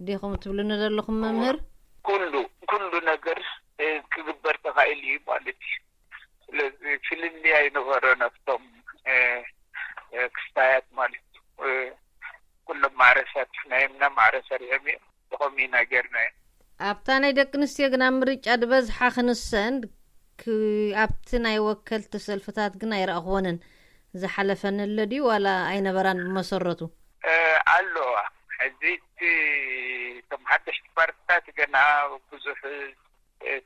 ዲኹም ትብሉኒ ዘለኹም መምህር? ኩሉ ኩሉ ነገር ክግበር ተኻኢሉ እዩ ማለት እዩ። ስለዚ ፍልልይ ኣይነበረን ኣብቶም ክስታያት ማለት እዩ። ኩሎም ማዕረ ሳቲፍናዮምና ማዕረ ሰሪሖም እዮም። ብኸምኡ ኢና ጌርናዮ። ኣብታ ናይ ደቂ ኣንስትዮ ግን ኣብ ምርጫ ዝበዝሓ ክንሰን ኣብቲ ናይ ወከልቲ ሰልፍታት ግን ኣይረኣኽወንን። ዝሓለፈን ኣሎ ድዩ ዋላ ኣይነበራን ብመሰረቱ? ኣለዋ። ሕዚ እቲ እቶም ሓደሽቲ ፓርቲታት ገና ብዙሕ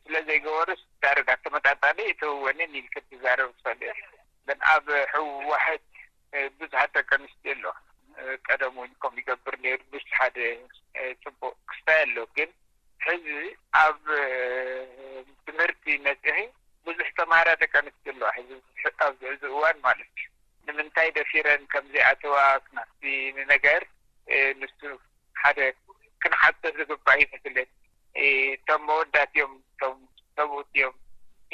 ስለ ዘይገበሩስ ዳርጋ ተመጣጣኒ ኣይተወንን ኢልክ ትዛረብ ትፈልጥ። ግን ኣብ ህወሓት ብዙሓት ደቂ ኣንስትዮ ኣለዋ። ቀደም እውን ከም ይገብር ነይሩ ምስ ሓደ ፅቡቅ ክስታይ ኣሎ። ግን ሕዚ ኣብ ትምህርቲ መፅሒ ብዙሕ ተማሃራ ደቂ ኣንስትዮ ኣለዋ። ሕዚ ኣብዚ ሕዚ እዋን ማለት እዩ። ንምንታይ ደፊረን ከምዘይኣተዋ ናብቲ ንነገር ንሱ ሓደ ክንሓቶ ዝግባእ ይመስለኒ። እቶም መወዳት እዮም እቶም ሰብኡት እዮም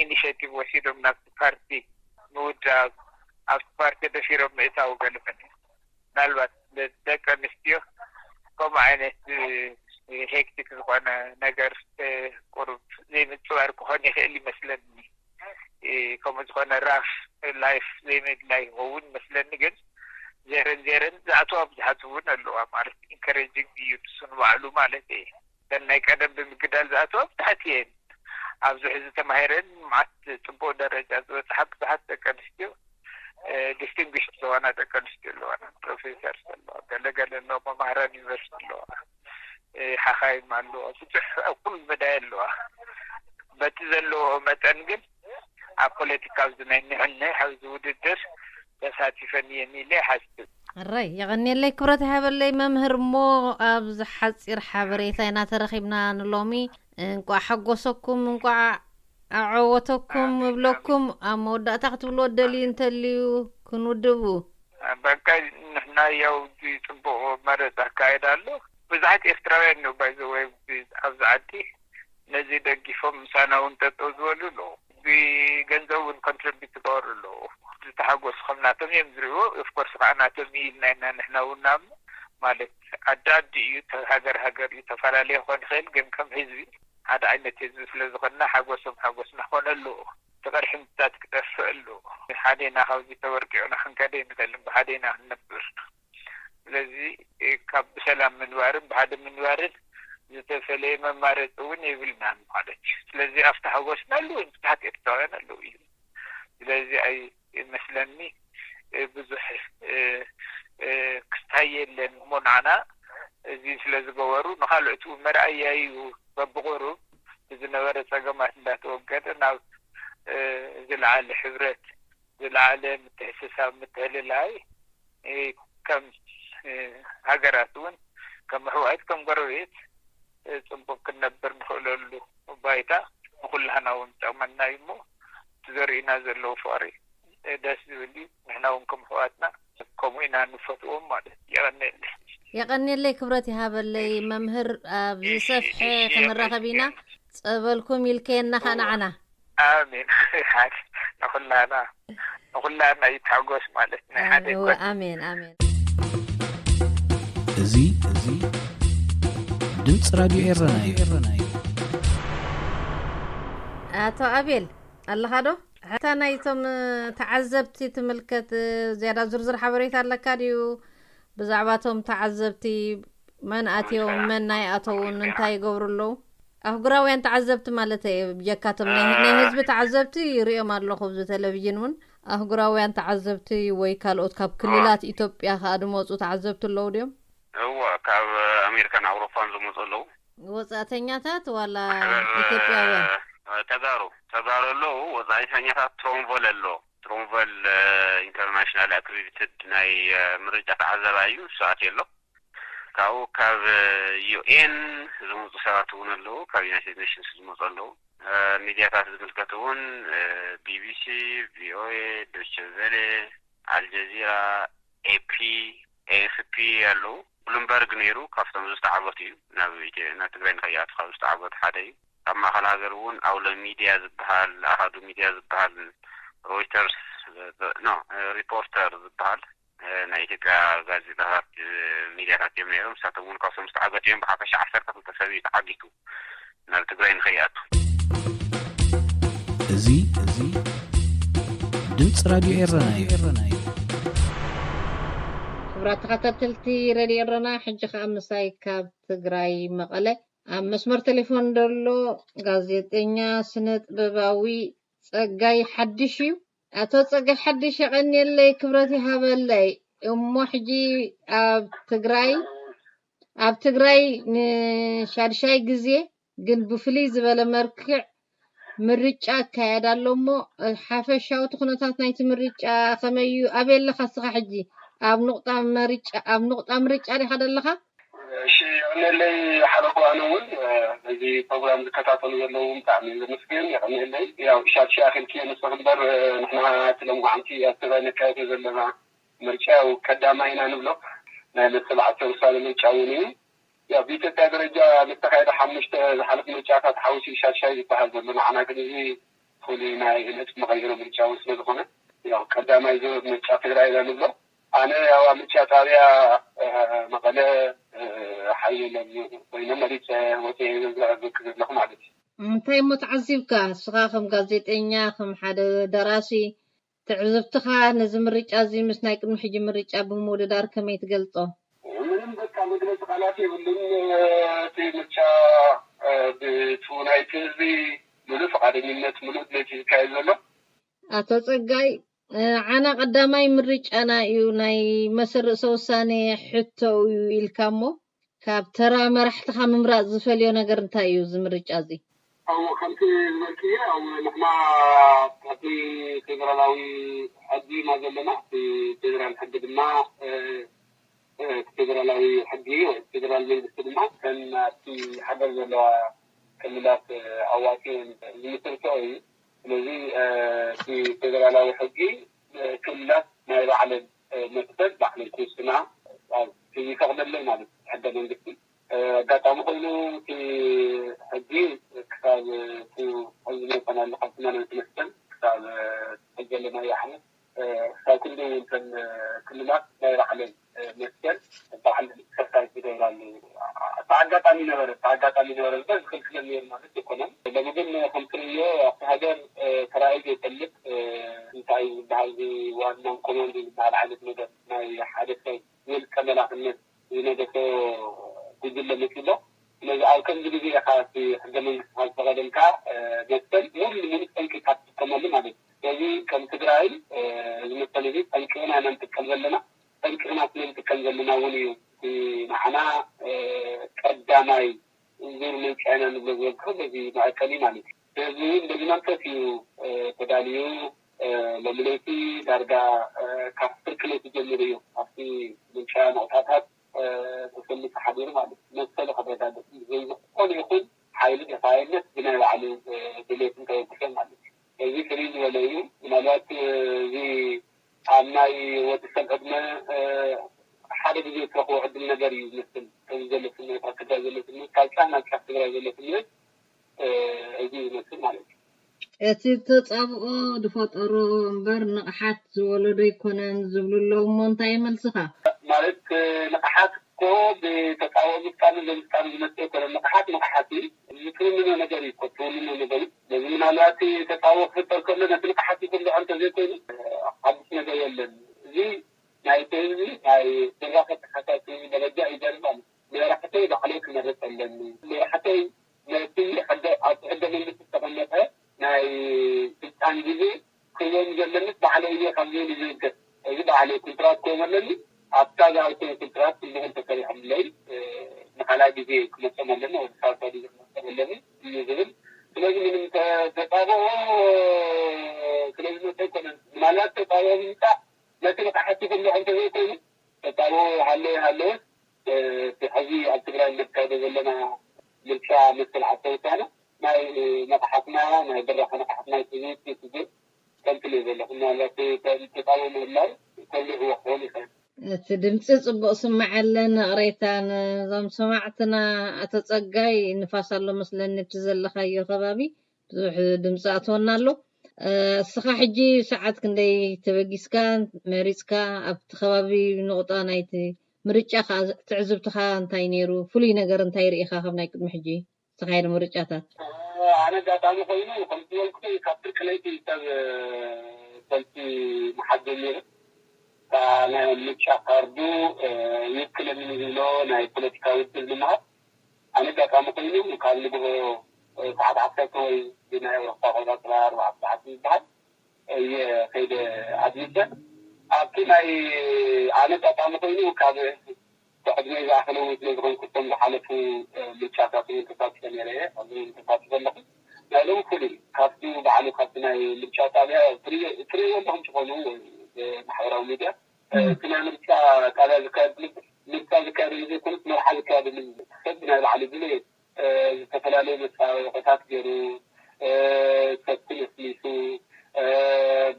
ኢኒሽቲቭ ወሲዶም ናብቲ ፓርቲ ምውዳብ ኣብቲ ፓርቲ ደፊሮም ምእታው ገለመን ምናልባት ደቂ ኣንስትዮ ከምኡ ዓይነት ሄክቲክ ዝኾነ ነገር ቁሩብ ዘይምፅባር ክኾን ይኽእል ይመስለኒ። ከምኡ ዝኾነ ራፍ ላይፍ ዘይምድላይ ይኸውን ይመስለኒ። ግን ዜረን ዜረን ዝኣተዋ ብዙሓት እውን ኣለዋ ማለት ኢንከሬጂንግ እዩ ንሱ ንባዕሉ ማለት እየ። እተን ናይ ቀደም ብምግዳል ዝኣተዋ ብዙሓት እየን። ኣብዚ ሕዚ ተማሂረን መዓት ፅቡቅ ደረጃ ዝበፅሓ ብዙሓት ደቂ ኣንስትዮ ዲስቲንጉሽድ ዝኾና ደቂ ኣንስትዮ ኣለዋና። ፕሮፌሰርስ ኣለዋ፣ ገለገለ ኣለዋ፣ መማህራን ዩኒቨርሲቲ ኣለዋ፣ ሓኻይም ኣለዋ፣ ብዙሕ ኣብ ኩሉ መዳይ ኣለዋ። በቲ ዘለዎ መጠን ግን ኣብ ፖለቲካ ኣብዚ ናይ ንሕንሕ ኣብዚ ውድድር ተሳቲፈን እየን ኢለ ይሓስብ። ኣራይ የቐንየለይ፣ ክብረት ይሃበለይ መምህር። እሞ ኣብዚ ሓፂር ሓበሬታ ኢና ተረኺብና ንሎሚ። እንቋዕ ሓጎሰኩም፣ እንቋዕ ኣዐወተኩም እብለኩም። ኣብ መወዳእታ ክትብልዎ ደልዩ እንተልዩ ክንውድቡ። በቃ፣ ንሕና ያው እዚ ፅቡቕ መረፃ ኣካየዳ ኣሎ። ብዙሓት ኤርትራውያን ነው ባይዘወይ ኣብዚ ዓዲ ነዚ ደጊፎም ምሳና እውን ጠጠው ዝበሉ ኣለዉ። ብገንዘብ እውን ኮንትሪቢዩት ዝገበሩ ኣለዉ። ዝተሓጎሱ ከም ናቶም እዮም ዝሪእዎ። ኦፍኮርስ ከዓ ናቶም እዩ ኢልና ኢና ንሕና እውን ንኣምኖ። ማለት፣ ዓዲ ዓዲ እዩ፣ ተ- ሃገር ሃገር እዩ፣ ተፈላለየ ክኾን ይኽእል። ግን ከም ህዝቢ ሓደ ዓይነት ህዝቢ ስለ ዝኾንና ሓጎሶም ሓጎስና ክኾነ ኣለዎ። እቲ ቅርሕንትታት ክጠፍእ ኣለዎ። ሓዴና ካብዚ ተበርቂዑና ክንከደ ይንኽእል፣ ብሓዴና ክንነብር። ስለዚ ካብ ብሰላም ምንባርን ብሓደ ምንባርን ዝተፈለየ መማረፂ እውን የብልናን ማለት እዩ። ስለዚ ኣብቲ ሓጎስና ኣለዉ፣ ብዙሓት ኤርትራውያን ኣለዉ እዩ። ስለዚ ኣይመስለኒ ብዙሕ ክስታይ የለን። እሞ ንዓና እዚ ስለ ዝገበሩ ንኻልኦት እውን መርኣያ እዩ። በብቑሩብ ብዝነበረ ፀገማት እንዳተወገደ ናብ ዝለዓለ ሕብረት፣ ዝለዓለ ምትሕስሳብ፣ ምትሕልላይ ከም ሃገራት እውን ከም ኣሕዋት ከም ጎረቤት ፅቡቅ ክንነብር ንኽእለሉ ባይታ ንኩላህና እውን ጠቅመና እዩ። እሞ እቲ ዘርእዩና ዘለዉ ፍቅሪ ደስ ዝብል እዩ። ንሕና እውን ከም ኣሕዋትና ከምኡ ኢና ንፈትዎም ማለት እዩ። የቀንየለይ። የቀንየለይ፣ ክብረት ይሃበለይ መምህር። ኣብ ዝሰፍሐ ክንራኸብ ኢና። ጸበልኩም ይልከየና ከኣ ንዓና። ኣሜን። ንኹላና ንኹላና ይታጎስ ማለት ናይ ሓደ እወ፣ ይኮን። ኣሜን ኣሜን። እዚ እዚ ድምፂ ራድዮ ኤረና እዩ። ኣቶ ኣቤል ኣለኻ ዶ? ሕታ ናይቶም ተዓዘብቲ ትምልከት። ዝያዳ ዝርዝር ሓበሬታ ኣለካ ድዩ? ብዛዕባ እቶም ተዓዘብቲ፣ መን ኣትዮም፣ መን ናይ ኣተውን፣ እንታይ ይገብሩ ኣለዉ? ኣህጉራውያን ተዓዘብቲ ማለት እየ። ብጀካቶም ናይ ናይ ህዝቢ ተዓዘብቲ ይሪኦም ኣለኹ ኣብዚ ቴሌቪዥን እውን። ኣህጉራውያን ተዓዘብቲ ወይ ካልኦት ካብ ክልላት ኢትዮጵያ ከኣ ዝመፁ ተዓዘብቲ ኣለዉ ድዮም? እወ፣ ካብ ኣሜሪካን ኣውሮፓን ዝመፁ ኣለዉ። ወፃእተኛታት ዋላ ማሕበር ኢትዮጵያውያን? ተጋሩ ተጋሩ ኣለዉ። ወፃእተኛታት ትሮንቮል ኣሎ። ትሮንቮል ኢንተርናሽናል ኣክሪዲትድ ናይ ምርጫ ተዓዘባይ እዩ። ንሱ ኣትዩ ኣሎ። ካብኡ ካብ ዩኤን ዝመፁ ሰባት እውን ኣለዉ። ካብ ዩናይትድ ኔሽንስ ዝመፁ ኣለዉ። ሚድያታት ዝምልከት እውን ቢቢሲ፣ ቪኦኤ፣ ዶቼ ቬሌ፣ ኣልጀዚራ፣ ኤፒ፣ ኤኤፍፒ ኣለዉ። ብሉምበርግ ነይሩ፣ ካብቶም ዝተዓወቱ እዩ። ናብ ኢትዮ- ናብ ትግራይ ንኸይኣቱ ካብ ዝተዓወቱ ሓደ እዩ። ካብ ማእኸል ሃገር እውን ኣውሎ ሚድያ ዝበሃል፣ ኣሃዱ ሚድያ ዝበሃል፣ ሮይተርስ፣ ኖ፣ ሪፖርተር ዝበሃል፣ ናይ ኢትዮጵያ ጋዜጣታት፣ ሚድያታት እዮም ነይሮም። ንሳቶም እውን ካብቶም ዝተዓገቱ እዮም። ብሓፈሻ ዓሰርተ ክልተ ሰብ እዩ ተዓጊቱ ናብ ትግራይ ንኸይኣቱ። እዚ እዚ ድምፂ ራድዮ ኤረና እዩ። ክቡራት ተኸታተልቲ ረድዮ ኤረና፣ ሕጂ ኸኣ ምሳይ ካብ ትግራይ መቐለ ኣብ መስመር ቴሌፎን ዘሎ ጋዜጠኛ ስነ ጥበባዊ ጸጋይ ሓድሽ እዩ። ኣቶ ጸጋይ ሓድሽ፣ የቐንየለይ፣ ክብረት ይሃበለይ። እሞ ሕጂ ኣብ ትግራይ ኣብ ትግራይ ንሻድሻይ ግዜ ግን ብፍልይ ዝበለ መርክዕ ምርጫ ይካየድ ኣሎ። እሞ ሓፈሻዊ እቲ ኩነታት ናይቲ ምርጫ ከመይ እዩ? ኣበይ ኣለኻ እስኻ ሕጂ? ኣብ ኑቕጣ መርጫ ኣብ ኑቕጣ ምርጫ ዲኻ ዘለኻ? እሺ፣ የቐንየለይ ሓለኮ። ኣነ እውን ነዚ ፕሮግራም ዝከታተሉ ዘለዉ ብጣዕሚ ዘመስግን፣ የቐንየለይ። ያው ሻድሻይ ኣኺልኪ ንስኺ እምበር ንሕና እቲ ሎማዓንቲ ኣብ ትግራይ ነካይዶ ዘለና ምርጫ ያው ቀዳማይ ኢና ንብሎ። ናይ መሰል ዓርሰ ውሳነ ምርጫ እውን እዩ። ያው ብኢትዮጵያ ደረጃ ዝተኻየደ ሓሙሽተ ዝሓለፉ ምርጫታት ሓዊሱ ሻድሻይ ዝበሃል ዘሎ፣ ንዓና ግን እዚ ፍሉይ ናይ ነጥቢ መቐይሮ ምርጫ እውን ስለ ዝኾነ ያው ቀዳማይ ዙር ምርጫ ትግራይ ኢና ንብሎ። ኣነ ያው ኣብ ምርጫ ጣብያ መቐለ ሓየሎም ኮይነ መሪፀ ወፅየ ዘዘራርበኪ ዘለኹ ማለት እዩ። እንታይ እሞ ተዓዚብካ ንስኻ ከም ጋዜጠኛ፣ ከም ሓደ ደራሲ? ትዕዝብትኻ ነዚ ምርጫ እዚ ምስ ናይ ቅድሚ ሕጂ ምርጫ ብምውድዳር ከመይ ትገልጾ? ምንም በቃ መግለጺ ቃላት የብሉን። እቲ ምርጫ ብቱ ናይቲ ህዝቢ ምሉእ ፍቓደኝነት፣ ምሉእ ድሌት እዩ ዝካየድ ዘሎ። ኣቶ ጸጋይ፣ ዓና ቀዳማይ ምርጫና እዩ፣ ናይ መሰል ርእሰ ውሳኔ ሕቶ እዩ ኢልካ እሞ፣ ካብ ተራ መራሕትኻ ምምራጽ ዝፈልዮ ነገር እንታይ እዩ እዚ ምርጫ እዚ? ኣብ ከምቲ ዝበልክዮ ኣብ ንሕና ኣብቲ ፌደራላዊ ሕጊ ኢና ዘለና። እቲ ፌደራል ሕጊ ድማ እቲ ፌደራላዊ ሕጊ ወይ ፌደራል መንግስቲ ድማ ከም ኣብቲ ሃገር ዘለዋ ክልላት ኣዋፂኡ ዝምስርቶ እዩ። ስለዚ እቲ ፌደራላዊ ሕጊ ክልላት ናይ ባዕለን መሰል ባዕለን ክውስና ይፈቕደለን ማለት ሕገ መንግስቲ። ኣጋጣሚ ኮይኑ እቲ ሕጊ ክሳብ ሕዚ መጠን ኣሎ ካብ ስማንያ ክልተን ክሳብ ሕዚ ዘለናዮ ዓመት ክሳብ ክንዲ እውን እተን ክልላት ናይ ባዕለን መሰል ባዕለን ኤክሰርሳይዝ ዝገብራሉ ኣጋጣሚ ነበረ ኣጋጣሚ ነበረ እምበር ዝኽልክለን ነይሩ ማለት ኣይኮነን። ሎሚ ግን ከም ትርእዮ ኣብቲ ሃገር ተራእዩ ዘይፈልጥ እንታይ ዝበሃል ዋናን ኮማንድ ዝበሃል ዓይነት ነገር ናይ ሓደ ሰብ ውልቀ መላኽነት ዝነገሶ ጉጅለ መፂሎ። ስለዚ ኣብ ከምዚ ግዜ ኢኻ እቲ ሕገ መንግስቲ ካብ ዝፈቐደልካ መሰል ሙሉ ንሙሉ ጠንቂካ ትጥቀመሉ ማለት እዩ። ስለዚ ከም ትግራይ እዚ መሰል እዚ ጠንቂቕና ኢና ንጥቀም ዘለና። ጠንቂቕና ስለ ንጥቀም ዘለና እውን እዩ እቲ ንዓና ቀዳማይ ዙር ምርጫ ኢና ንብሎ ዝበልኩ በዚ መዕቀኒ ማለት እዩ። ስለዚ እውን በዚ መንፈስ እዩ ተዳልዩ። ሎሚ ለይቲ ዳርጋ ካብ ፍርቂ ለይቲ ጀሚሩ እዩ ኣብቲ ምርጫ ነቑጣታት ተሰሊፉ ሓዲሩ ማለት እዩ። መሰሉ ከረጋግፅ እዩ። ብዘይ ዝኾነ ይኹን ሓይሊ ደፋይነት ብናይ ባዕሉ ድሌት እንተወግሰ ማለት እዩ። እዚ ፍልይ ዝበለ እዩ። ምናልባት እዚ ኣብ ናይ ወዲ ሰብ ዕድመ ሓደ ግዜ ትረኽቦ ዕድል ነገር እዩ ዝመስል። ከምዚ ዘሎ ስምዒት ኣብ ትግራይ ዘሎ ስምዒት ካብ ጫፍ ናብ ጫፍ ትግራይ ዘሎ ስምዒት እዚ ይመስል ማለት እዩ። እቲ ተጻብኦ ዝፈጠሮ እምበር ንቕሓት ዝወለዶ ኣይኮነን ዝብሉ ኣለዉ እሞ እንታይ መልስኻ? ማለት ንቕሓት እኮ ብተጻብኦ ምፍጣኑ ዘምፍጣኑ ዝመስል ኣይኮነን። ንቕሓት ንቕሓት እዩ። ዝትውንኖ ነገር እዩ እኮ ትውንኖ ነገር እዩ። ስለዚ ምናልባት ተጻብኦ ክፍጠር ከሎ ነቲ ንቕሓት ይኹልዖ እንተዘይኮይኑ ሓድሽ ነገር የለን። እዚ ናይቲ ህዝቢ ናይ ድራኸ ተሓሳሲ ደረጃ እዩ ዘርኢ ማለት እዩ። መራሕተይ ባዕለይ ክመርፅ ኣለኒ። መራሕተይ ነቲ ሕገ ኣብቲ ሕገ መንግስቲ ዝተቐመጠ ናይ ስልጣን ግዜ ክህቦም ዘለኒ ባዕለይ እየ ካብ ዝብል ይዝገብ። እዚ ባዕለይ ኩንትራት ክህቦም ኣለኒ። ኣብታ ዝሃብኩዎ ኩንትራት ኩሉ ተሰሪሖምለይ ንካልኣይ ግዜ ክመፅኦም ኣለኒ ወይ ሳልሳይ ግዜ ክመፅኦም ኣለኒ እዩ ዝብል። ስለዚ ምንም ተፃብኦ ስለዝመፀ ኣይኮነን። ምናልባት ተፃብኦ ምምፃእ ነቲ ንቕሓት ይኹልዖ እንተዘይኮይኑ ተፃብኦ ሃለወ ሃለወ እቲ ሕዚ ኣብ ትግራይ እነካይዶ ዘለና ምርጫ መሰል ዓርሰ ውሳነ ናይ ንቕሓትና ናይ ብራኸ ንቕሓትና ትዝት ትዝት ከምትልዩ ዘለኹ ምናልባት ተፃብኦ ምህላው ከልዕዎ ክኸውን ይኽእል። እቲ ድምፂ ፅቡቕ ስማዕ ኣለ ንቕሬታ ነዞም ሰማዕትና። ኣቶ ፀጋይ ንፋስ ኣሎ መስለኒ እቲ ዘለኻዮ ከባቢ ብዙሕ ድምፂ ኣትወና ኣሎ። እስኻ ሕጂ ሰዓት ክንደይ ተበጊስካ መሪፅካ ኣብቲ ከባቢ ንቑጣ ናይቲ ምርጫ ከዓ ትዕዝብትኻ እንታይ ነይሩ? ፍሉይ ነገር እንታይ ርኢኻ ካብ ናይ ቅድሚ ሕጂ ዝተኻየደ ምርጫታት? ኣነ ኣጋጣሚ ኮይኑ ከምቲ ዝበልኩ ካብ ፍርቂ ለይቲ ሰብ ሰልፊ ምሓዝ ጀሚሩ። ናይ ምርጫ ካርዱ ይውክለኒ ዝብሎ ናይ ፖለቲካ ውድብ ንምሃብ ኣነ ኣጋጣሚ ኮይኑ ካብ ንግሆ ሰዓት ዓሰርተ ወይ ብናይ ኣውሮፓ ኣቆፃፅራ ኣርባዕተ ሰዓት ዝበሃል እየ ከይደ ኣድሚተ ኣብቲ ናይ ኣነ ኣጋጣሚ ኮይኑ ካብ ብዕድመይ ዝኣኸለኒ ስለ ዝኾንኩ እቶም ዝሓለፉ ምርጫታት እውን ተሳቲፈ ነይረ እየ ኣብዚ እውን ተሳቲፈ ኣለኹ። ናይ ሎም ፍሉይ ካብቲ ባዕሉ ካብቲ ናይ ምርጫ ጣብያ ትርእይዎ ኣለኹም ትኾኑ ማሕበራዊ ሚድያ እቲ ናይ ምርጫ ጣብያ ዝካየድ ምርጫ ዝካየደሉ ዘይኮነስ መርዓ ዝካየደሉ ሰብ ናይ ባዕሉ ድሌት ዝተፈላለዩ መፀባበቂታት ገይሩ ሰቲ ነስኒሱ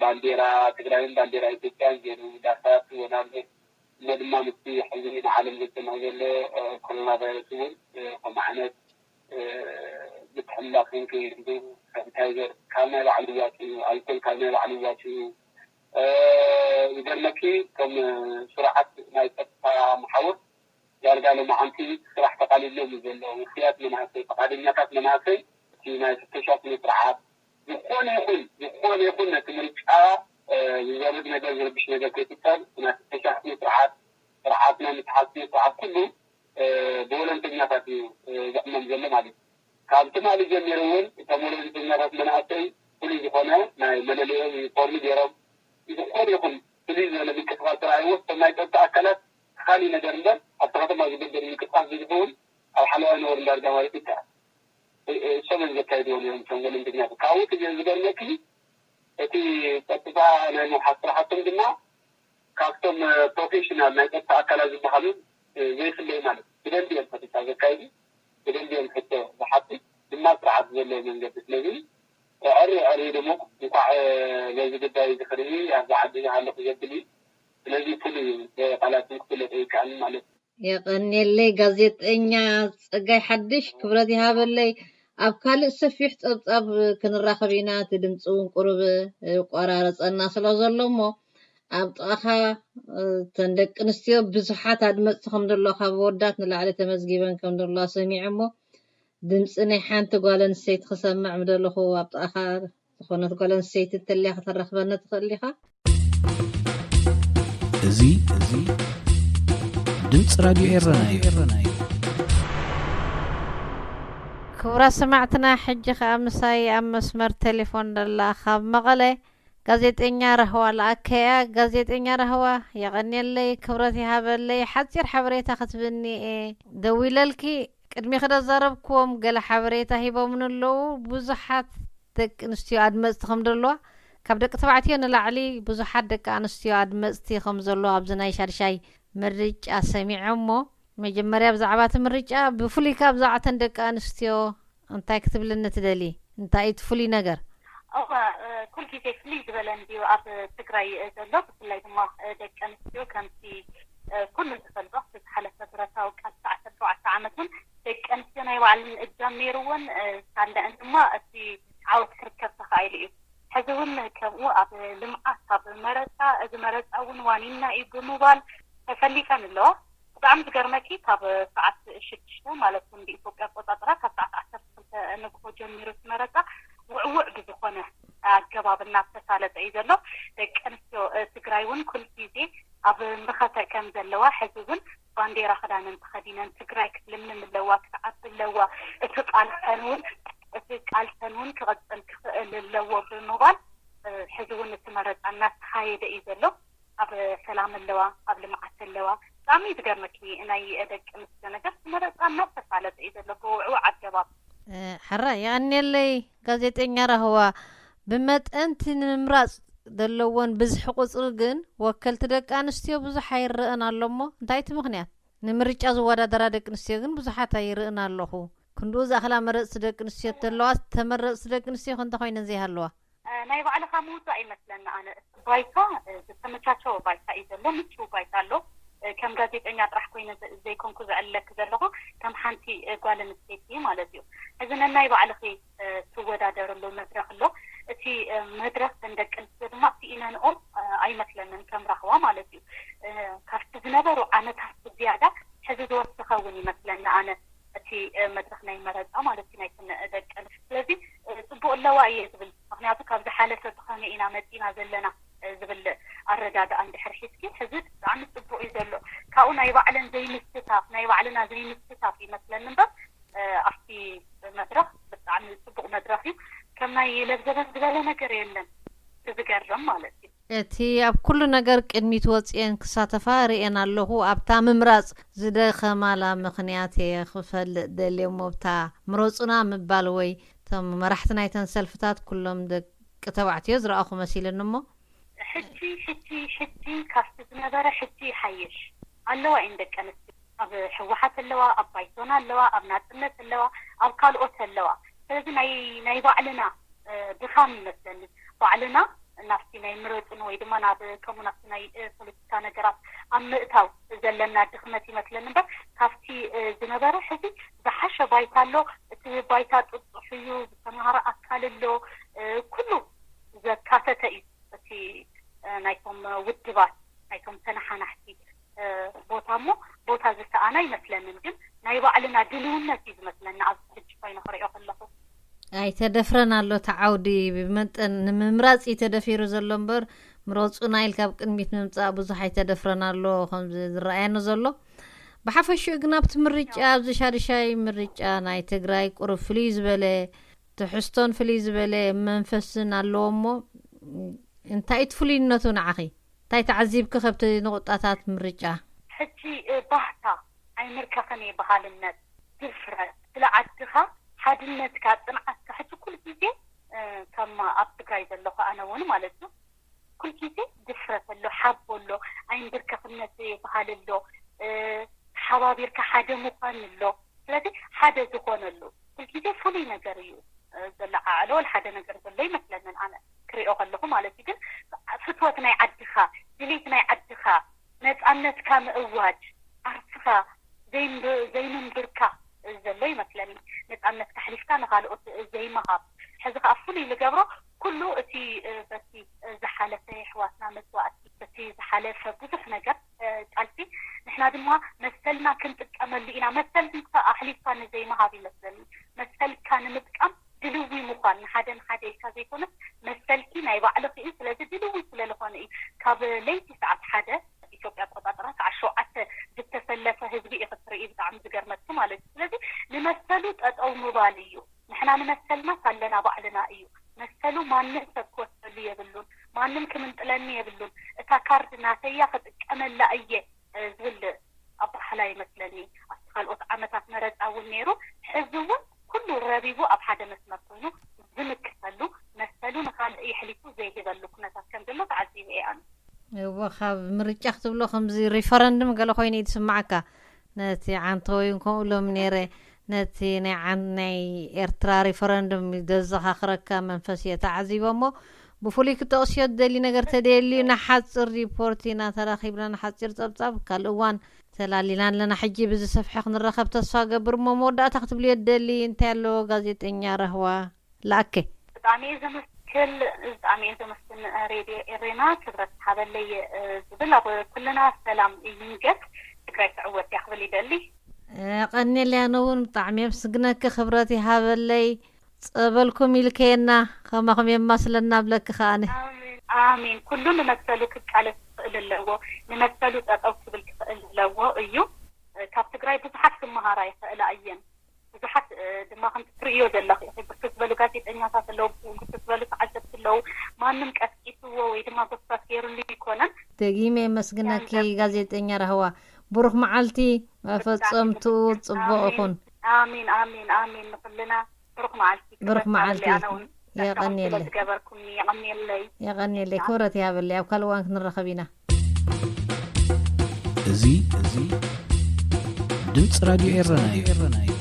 ባንዴራ ትግራይን ባንዴራ ኢትዮጵያን ገይሩ ዳሳት ወናብነት እሞ ድማ ምስቲ ሕዚ ንዓለም ዘጨንቕ ዘሎ ኮሮና ቫይረስ እውን ከምኡ ዓይነት ምትሕልላፍ ክንክይዱ ሳኒታይዘር ካብ ናይ ባዕሉ ዋፅኡ ኣልኮል ካብ ናይ ባዕሉ ዋፅኡ ይገርመኪ ከም ስርዓት ናይ ፀጥታ መሓውር ዳርጋ ሎማዓንቲ ስራሕ ተቓሊሎም እዩ ዘሎ ውፉያት መናእሰይ ፈቓደኛታት መናእሰይ እቲ ናይ ፍተሻ ስነ ስርዓት ዝኾነ ይኹን ዝኾነ ይኹን ነቲ ምርጫ ዝዘርግ ነገር ዝርብሽ ነገር ከይፍጠር ናይ ፍተሻ ስነ ስርዓት ስርዓት ናይ ምትሓዝ ስነ ስርዓት ኩሉ ብወለንተኛታት እዩ ዝዕመም ዘሎ ማለት እዩ። ካብ ትማሊ ጀሚሩ እውን እቶም ወለንተኛታት መናእሰይ ፍሉይ ዝኾነ ናይ መለለዮም ዩኒፎርም ገይሮም ዝኾነ ይኹን ፍልይ ዝበለ ምንቅስቃስ ተራእይዎ እቶም ናይ ፀጥታ ኣካላት ካሊእ ነገር እምበር ኣብቲ ከተማ ዝግበር ምንቅስቃስ ብዙሕ እውን ኣብ ሓለዋ ኣይነበሩን ዳርጋ ማለት ይከኣል። እሶም እዮም ዘካይድዎ ነይሮም እቶም ወለንተኛታት ካብኡ እቲ ዝገርመኪ እቲ ጸጥታ ናይ ምውሓስ ስራሕቶም ድማ ካብቶም ፕሮፌሽናል ናይ ጸጥታ ኣካላት ዝበሃሉ ዘይፍለዩ ማለት እዩ። ብደንቢ እዮም ጸጥታ ዘካይዱ፣ ብደንቢ እዮም ሕቶ ዝሓቱ፣ ድማ ስርዓት ዘለዎ መንገዲ። ስለዚ ዕሪ ዕሪ ድሙቕ እንኳዕ ነዚ ጉዳይ እዚ ክርኢ ኣብዚ ዓዲ ዝሃለኹ ዘብል እዩ። ስለዚ ፍሉይ እዩ፣ ብቃላት ክፍለጥ ኣይከኣልን ማለት እዩ። የቐንየለይ ጋዜጠኛ ጸጋይ ሓድሽ፣ ክብረት ይሃበለይ። ኣብ ካልእ ሰፊሕ ጸብጻብ ክንራኸብ ኢና። እቲ ድምፂ እውን ቁሩብ ቆራረፀና ስለ ዘሎ እሞ ኣብ ጥቓኻ እተን ደቂ ኣንስትዮ ብዙሓት ኣድመፅቲ ከም ዘለዋ፣ ካብ ወዳት ንላዕሊ ተመዝጊበን ከም ዘለዋ ሰሚዐ እሞ ድምፂ ናይ ሓንቲ ጓል ኣንስተይቲ ክሰምዕ ምደለኹ። ኣብ ጥቓኻ ዝኾነት ጓል ኣንስተይቲ እንተልያ ከተራኽበኒ ትኽእል ኢኻ? እዚ እዚ ድምፂ ራድዮ ኤረና እዩ። ክቡራት ሰማዕትና፣ ሕጂ ከኣ ምሳይ ኣብ መስመር ቴሌፎን ደላ ካብ መቐለ ጋዜጠኛ ራህዋ ለኣከያ። ጋዜጠኛ ራህዋ፣ የቐንየለይ፣ ክብረት ይሃበለይ። ሓጺር ሓበሬታ ክትብኒ እየ ደዊለልኪ። ቅድሚ ክደዛረብክዎም ገለ ሓበሬታ ሂቦምን ኣለዉ። ብዙሓት ደቂ ኣንስትዮ ኣድመጽቲ ከም ዘለዋ፣ ካብ ደቂ ተባዕትዮ ንላዕሊ ብዙሓት ደቂ ኣንስትዮ ኣድመጽቲ ከም ዘለዋ ኣብዚ ናይ ሻድሻይ ምርጫ ሰሚዐ እሞ፣ መጀመርያ ብዛዕባ እቲ ምርጫ፣ ብፍሉይ ከኣ ብዛዕባ እተን ደቂ ኣንስትዮ እንታይ ክትብልኒ ትደሊ? እንታይ እዩ እቲ ፍሉይ ነገር? እወ፣ ኩል ግዜ ፍልይ ዝበለ እንድዩ ኣብ ትግራይ ዘሎ፣ ብፍላይ ድማ ደቂ ኣንስትዮ ከምቲ ኩሉ ዝፈልጦ፣ ዝሓለፈ ብረታዊ ቃልሲ ዓሰርተ ኣርባዕተ ዓመት እውን ደቂ ኣንስትዮ ናይ ባዕለን እጃም ነይርወን፣ ሳለአን ድማ እቲ ዓወት ክርከብ ተኻኢሉ እዩ። ሕዚ እውን ከምኡ ኣብ ልምዓት፣ ኣብ መረፃ፣ እዚ መረፃ እውን ዋኒንና እዩ ብምባል ተሰሊፈን ኣለዋ። ብጣዕሚ ዝገርመኪ፣ ካብ ሰዓት ሽዱሽተ ማለት እውን ብኢትዮጵያ ኣቆፃፅራ ካብ ሰዓት ዓሰርተ ክልተ ንግሆ ጀሚሩ እቲ መረፃ ውዕውዕ ብዝኾነ ኣገባብ እናተሳለጠ እዩ ዘሎ። ደቂ ኣንስትዮ ትግራይ እውን ኩል ግዜ ኣብ መኸተ ከም ዘለዋ፣ ሕዚ እውን ባንዴራ ክዳነን ተኸዲነን ትግራይ ክትልምልም ኣለዋ፣ ክትዓቢ ኣለዋ። እቲ ቃልሰን እውን እቲ ቃልሰን እውን ክቕፅል ክኽእል ኣለዎ ብምባል ሕዚ እውን እቲ መረፃ እናተኻየደ እዩ ዘሎ። ኣብ ሰላም ኣለዋ፣ ኣብ ልምዓት ኣለዋ። ብጣዕሚ እዩ ዝገርመኪ፣ ናይ ደቂ ኣንስትዮ ነገር እቲ መረፃ እናተሳለጠ እዩ ዘሎ ብውዕውዕ ኣገባብ። ሕራይ የቐንየለይ ጋዜጠኛ ራህዋ። ብመጠን እቲ ንምምራፅ ዘለወን ብዝሒ ቁፅሪ ግን ወከልቲ ደቂ ኣንስትዮ ብዙሕ ኣይረኣን ኣሎ እሞ እንታይ እቲ ምኽንያት? ንምርጫ ዝወዳደራ ደቂ ኣንስትዮ ግን ብዙሓት ኣይርእን ኣለኹ። ክንድኡ ዝኣኽላ መረፅቲ ደቂ ኣንስትዮ እንተለዋ፣ ተመረፅቲ ደቂ ኣንስትዮ ከ እንታይ ኮይነን ዘይሃለዋ? ናይ ባዕልኻ ምውፃእ ይመስለኒ ኣነ። እቲ ባይታ ዝተመቻቸወ ባይታ እዩ ዘሎ፣ ምችው ባይታ ኣሎ። ከም ጋዜጠኛ ጥራሕ ኮይነ ዘይኮንኩ ዘዕልለኪ ዘለኹ፣ ከም ሓንቲ ጓል ኣንስተይቲ ማለት እዩ። ሕዚ ነናይ ባዕልኺ ትወዳደርሉ መድረኽ ኣሎ። እቲ መድረኽ እተን ደቂ ኣንስትዮ ድማ ስኢነንኦ ኣይመስለንን ከም ራህዋ ማለት እዩ። ካብቲ ዝነበሩ ዓመታት ብዝያዳ ሕዚ ዝወሰኸ እውን ይመስለኒ ኣነ እቲ መድረኽ ናይ መረፃ ማለት እዩ ናይተን ደቂ ኣንስትዮ። ስለዚ ፅቡቕ ኣለዋ እየ ዝብል፣ ምኽንያቱ ካብ ዝሓለፈ ብኸመይ ኢና መፂና ዘለና ዝብል ኣረዳድኣ እንድሕር ሒዝኪ ሕዚ ብጣዕሚ ፅቡቕ እዩ ዘሎ። ካብኡ ናይ ባዕለን ዘይምስታፍ፣ ናይ ባዕልና ዘይምስታፍ ይመስለኒ እምበር ኣብቲ መድረኽ ብጣዕሚ ፅቡቕ መድረኽ እዩ። ከም ናይ ለብዘበን ዝበለ ነገር የለን። እቲ ዝገርም ማለት እዩ። እቲ ኣብ ኩሉ ነገር ቅድሚት ወፅኤን ክሳተፋ ርእየን ኣለኹ። ኣብታ ምምራፅ ዝደኸማላ ምኽንያት እየ ክፈልጥ ደልየ እሞ፣ ኣብታ ምረፁና ምባል ወይ እቶም መራሕቲ ናይተን ሰልፍታት ኩሎም ደቂ ተባዕትዮ ዝረኣኹ መሲልኒ እሞ። ሕጂ ሕጂ ሕጂ ካብቲ ዝነበረ ሕጂ ይሓይሽ ኣለዋ እየን ደቂ ኣንስትዮ። ኣብ ህወሓት ኣለዋ፣ ኣብ ባይቶና ኣለዋ፣ ኣብ ናፅነት ኣለዋ፣ ኣብ ካልኦት ኣለዋ። ስለዚ ናይ ናይ ባዕልና ድኻም ይመስለኒ። ባዕልና ናብቲ ናይ ምረፁኒ ወይ ድማ ናብ ከምኡ ናብቲ ናይ ፖለቲካ ነገራት ኣብ ምእታው ዘለና ድኽመት ይመስለኒ እምበር ካብቲ ዝነበረ ሕዚ ዝሓሸ ባይታ ኣሎ። እቲ ባይታ ጥጡሕ እዩ፣ ዝተምሃረ ኣካል ኣሎ፣ ኩሉ ዘካተተ እዩ። እቲ ናይቶም ውድባት ናይቶም ተነሓናሕቲ ቦታ እሞ ቦታ ዝሰኣና ኣይመስለንን። ግን ናይ ባዕልና ድልውነት እዩ ዝመስለኒ ኣብዚ ሕጂ ኮይኑ ክሪኦ ከለኹ። ኣይተደፍረን ኣሎ እቲ ዓውዲ። ብመጠን ንምምራፅ እዩ ተደፊሩ ዘሎ እምበር ምረፁና ኢልካ ኣብ ቅድሚት ምምፃእ ብዙሕ ኣይተደፍረን ኣሎ ከምዚ ዝረኣየኒ ዘሎ። ብሓፈሽኡ ግን ኣብቲ ምርጫ ኣብዚ ሻድሻይ ምርጫ ናይ ትግራይ ቁሩብ ፍልይ ዝበለ ትሕዝቶን ፍልይ ዝበለ መንፈስን ኣለዎ እሞ እንታይ እቲ ፍሉይነቱ ንዓኺ? እንታይ ተዓዚብኪ ከብቲ ንቑጣታት ምርጫ? ሕጂ ባህታ ኣይምርከኽን እየ፣ በሃልነት፣ ድፍረት፣ ስለ ዓድኻ፣ ሓድነትካ፣ ፅንዓትካ። ሕጂ ኩሉ ግዜ ከማ ኣብ ትግራይ ዘለኹ ኣነ እውን ማለት እዩ። ኩልግዜ ድፍረት ኣሎ፣ ሓቦ ኣሎ፣ ኣይንብርከኽነት ዝበሃል ኣሎ፣ ሓባቢርካ ሓደ ምዃን ኣሎ። ስለዚ ሓደ ዝኾነሉ ኩልግዜ ፍሉይ ነገር እዩ ዘለዓዕሎ። ወላ ሓደ ነገር ዘሎ ይመስለንን ኣነ ክሪኦ ከለኹ ማለት እዩ። ግን ፍትወት ናይ ዓድኻ፣ ድሌት ናይ ዓድኻ፣ ነፃነትካ ምእዋጅ፣ ዓርስኻ ዘይምንብርካ ዘሎ ይመስለኒ። ነፃነትካ ኣሕሊፍካ ንኻልኦት ዘይምሃብ። ሕዚ ከዓ ፍሉይ ዝገብሮ ኩሉ እቲ በቲ ዝሓለፈ የሕዋትና መስዋእቲ፣ በቲ ዝሓለፈ ብዙሕ ነገር ቃልሲ፣ ንሕና ድማ መሰልና ክንጥቀመሉ ኢና። መሰልካ ኣሕሊፍካ ንዘይምሃብ ይመስለኒ። መሰልካ ንምጥቃም ድልዊ ምዃን፣ ንሓደ ንሓደ ኢልካ ዘይኮነስ መሰልኪ ናይ ባዕልኺ እዩ። ስለዚ ድልዊ ስለዝኾነ እዩ ካብ ለይቲ ሰዓት ሓደ ኢትዮጵያ ኣቆፃፅራ ሰዓት ሸውዓተ ዝተሰለፈ ህዝቢ እዩ ክትርኢ ብጣዕሚ ዝገርመኪ ማለት እዩ። ስለዚ ንመሰሉ ጠጠው ምባል እዩ። ንሕና ንመሰልና ሳለና ባዕልና እዩ። መሰሉ ማንም ሰብ ክወስደሉ የብሉን። ማንም ክምንጥለኒ የብሉን። እታ ካርድ ናተያ ክጥቀመላ እየ ዝብል ኣባሓላ ይመስለኒ። ኣብቲ ካልኦት ዓመታት መረፃ እውን ነይሩ። ሕዚ እውን ኩሉ ረቢቡ ኣብ ሓደ መስመር ኮይኑ ዝምክተሉ፣ መሰሉ ንካልእ የሕሊፉ ዘይህበሉ ኩነታት ከም ዘሎ ተዓዚበ እየ ኣነ። እወ፣ ካብ ምርጫ ክትብሎ ከምዚ ሪፈረንድም ገለ ኮይኑ እዩ ዝስማዓካ። ነቲ ዓንተ ወይ ከምኡ ኢሎም ነይረ፣ ነቲ ናይ ዓን-፣ ናይ ኤርትራ ሪፈረንድም ዘዘኻኽረካ መንፈስ እየ ተዓዚበ እሞ፣ ብፍሉይ ክጠቕስዮ ዝደሊ ነገር ተደልዩ፣ ንሓጽር ሪፖርት ኢና ተራኺብና፣ ንሓጺር ጸብጻብ፣ ካልእ እዋን ተላሊና ኣለና። ሕጂ ብዝሰፍሐ ክንራኸብ ተስፋ ገብር እሞ፣ መወዳእታ ክትብልዮ ትደሊ እንታይ ኣለዎ ጋዜጠኛ ራህዋ? ለኣከ። ብጣዕሚ እየ ዘመስክል፣ ብጣዕሚ እየ ዘመስግን ሬድዮ ኤሬና፣ ክብረት ሓበለይ ዝብል ኣብ ኩልና ሰላም ይንገስ፣ ትግራይ ትዕወት እያ ክብል ይደሊ። የቐንየለይ፣ ኣነ እውን ብጣዕሚ የምስግነኪ፣ ክብረት ይሃበለይ። ጸበልኩም ይልከየና፣ ከማኹም የማስለና ብለኪ ከኣነ። ኣሜን፣ ኣሜን። ኩሉ ንመሰሉ ክቃለስ ክኽእል ኣለዎ፣ ንመሰሉ ጠጠው ክብል ክኽእል ኣለዎ እዩ። ካብ ትግራይ ብዙሓት ክመሃራ ይኽእላ እየን። ብዙሓት ድማ ከምቲ ትርእዮ ዘለኺ ኢኺ፣ ብርክት ዝበሉ ጋዜጠኛታት ኣለዉ፣ ብርክት ዝበሉ ተዓዘብቲ ኣለዉ። ማንም ቀጥቂጥዎ ወይ ድማ ጎስጓስ ገይሩሉ ኣይኮነን። ደጊመ የመስግነኪ ጋዜጠኛ ራህዋ። ብሩኽ መዓልቲ፣ መፈጸምትኡ ጽቡቕ ይኹን። ኣሜን፣ ኣሜን፣ ኣሜን። ንኹልና ብሩኽ መዓልቲ። ብሩኽ መዓልቲ። ኣነ እውን የቐንየለይ። ዝገበርኩምኒ የቐንየለይ። የቐንየለይ። ክብረት ይሃበለይ። ኣብ ካልእ እዋን ክንራኸብ ኢና። እዚ፣ እዚ ድምፂ ራድዮ ኤረና እዩ።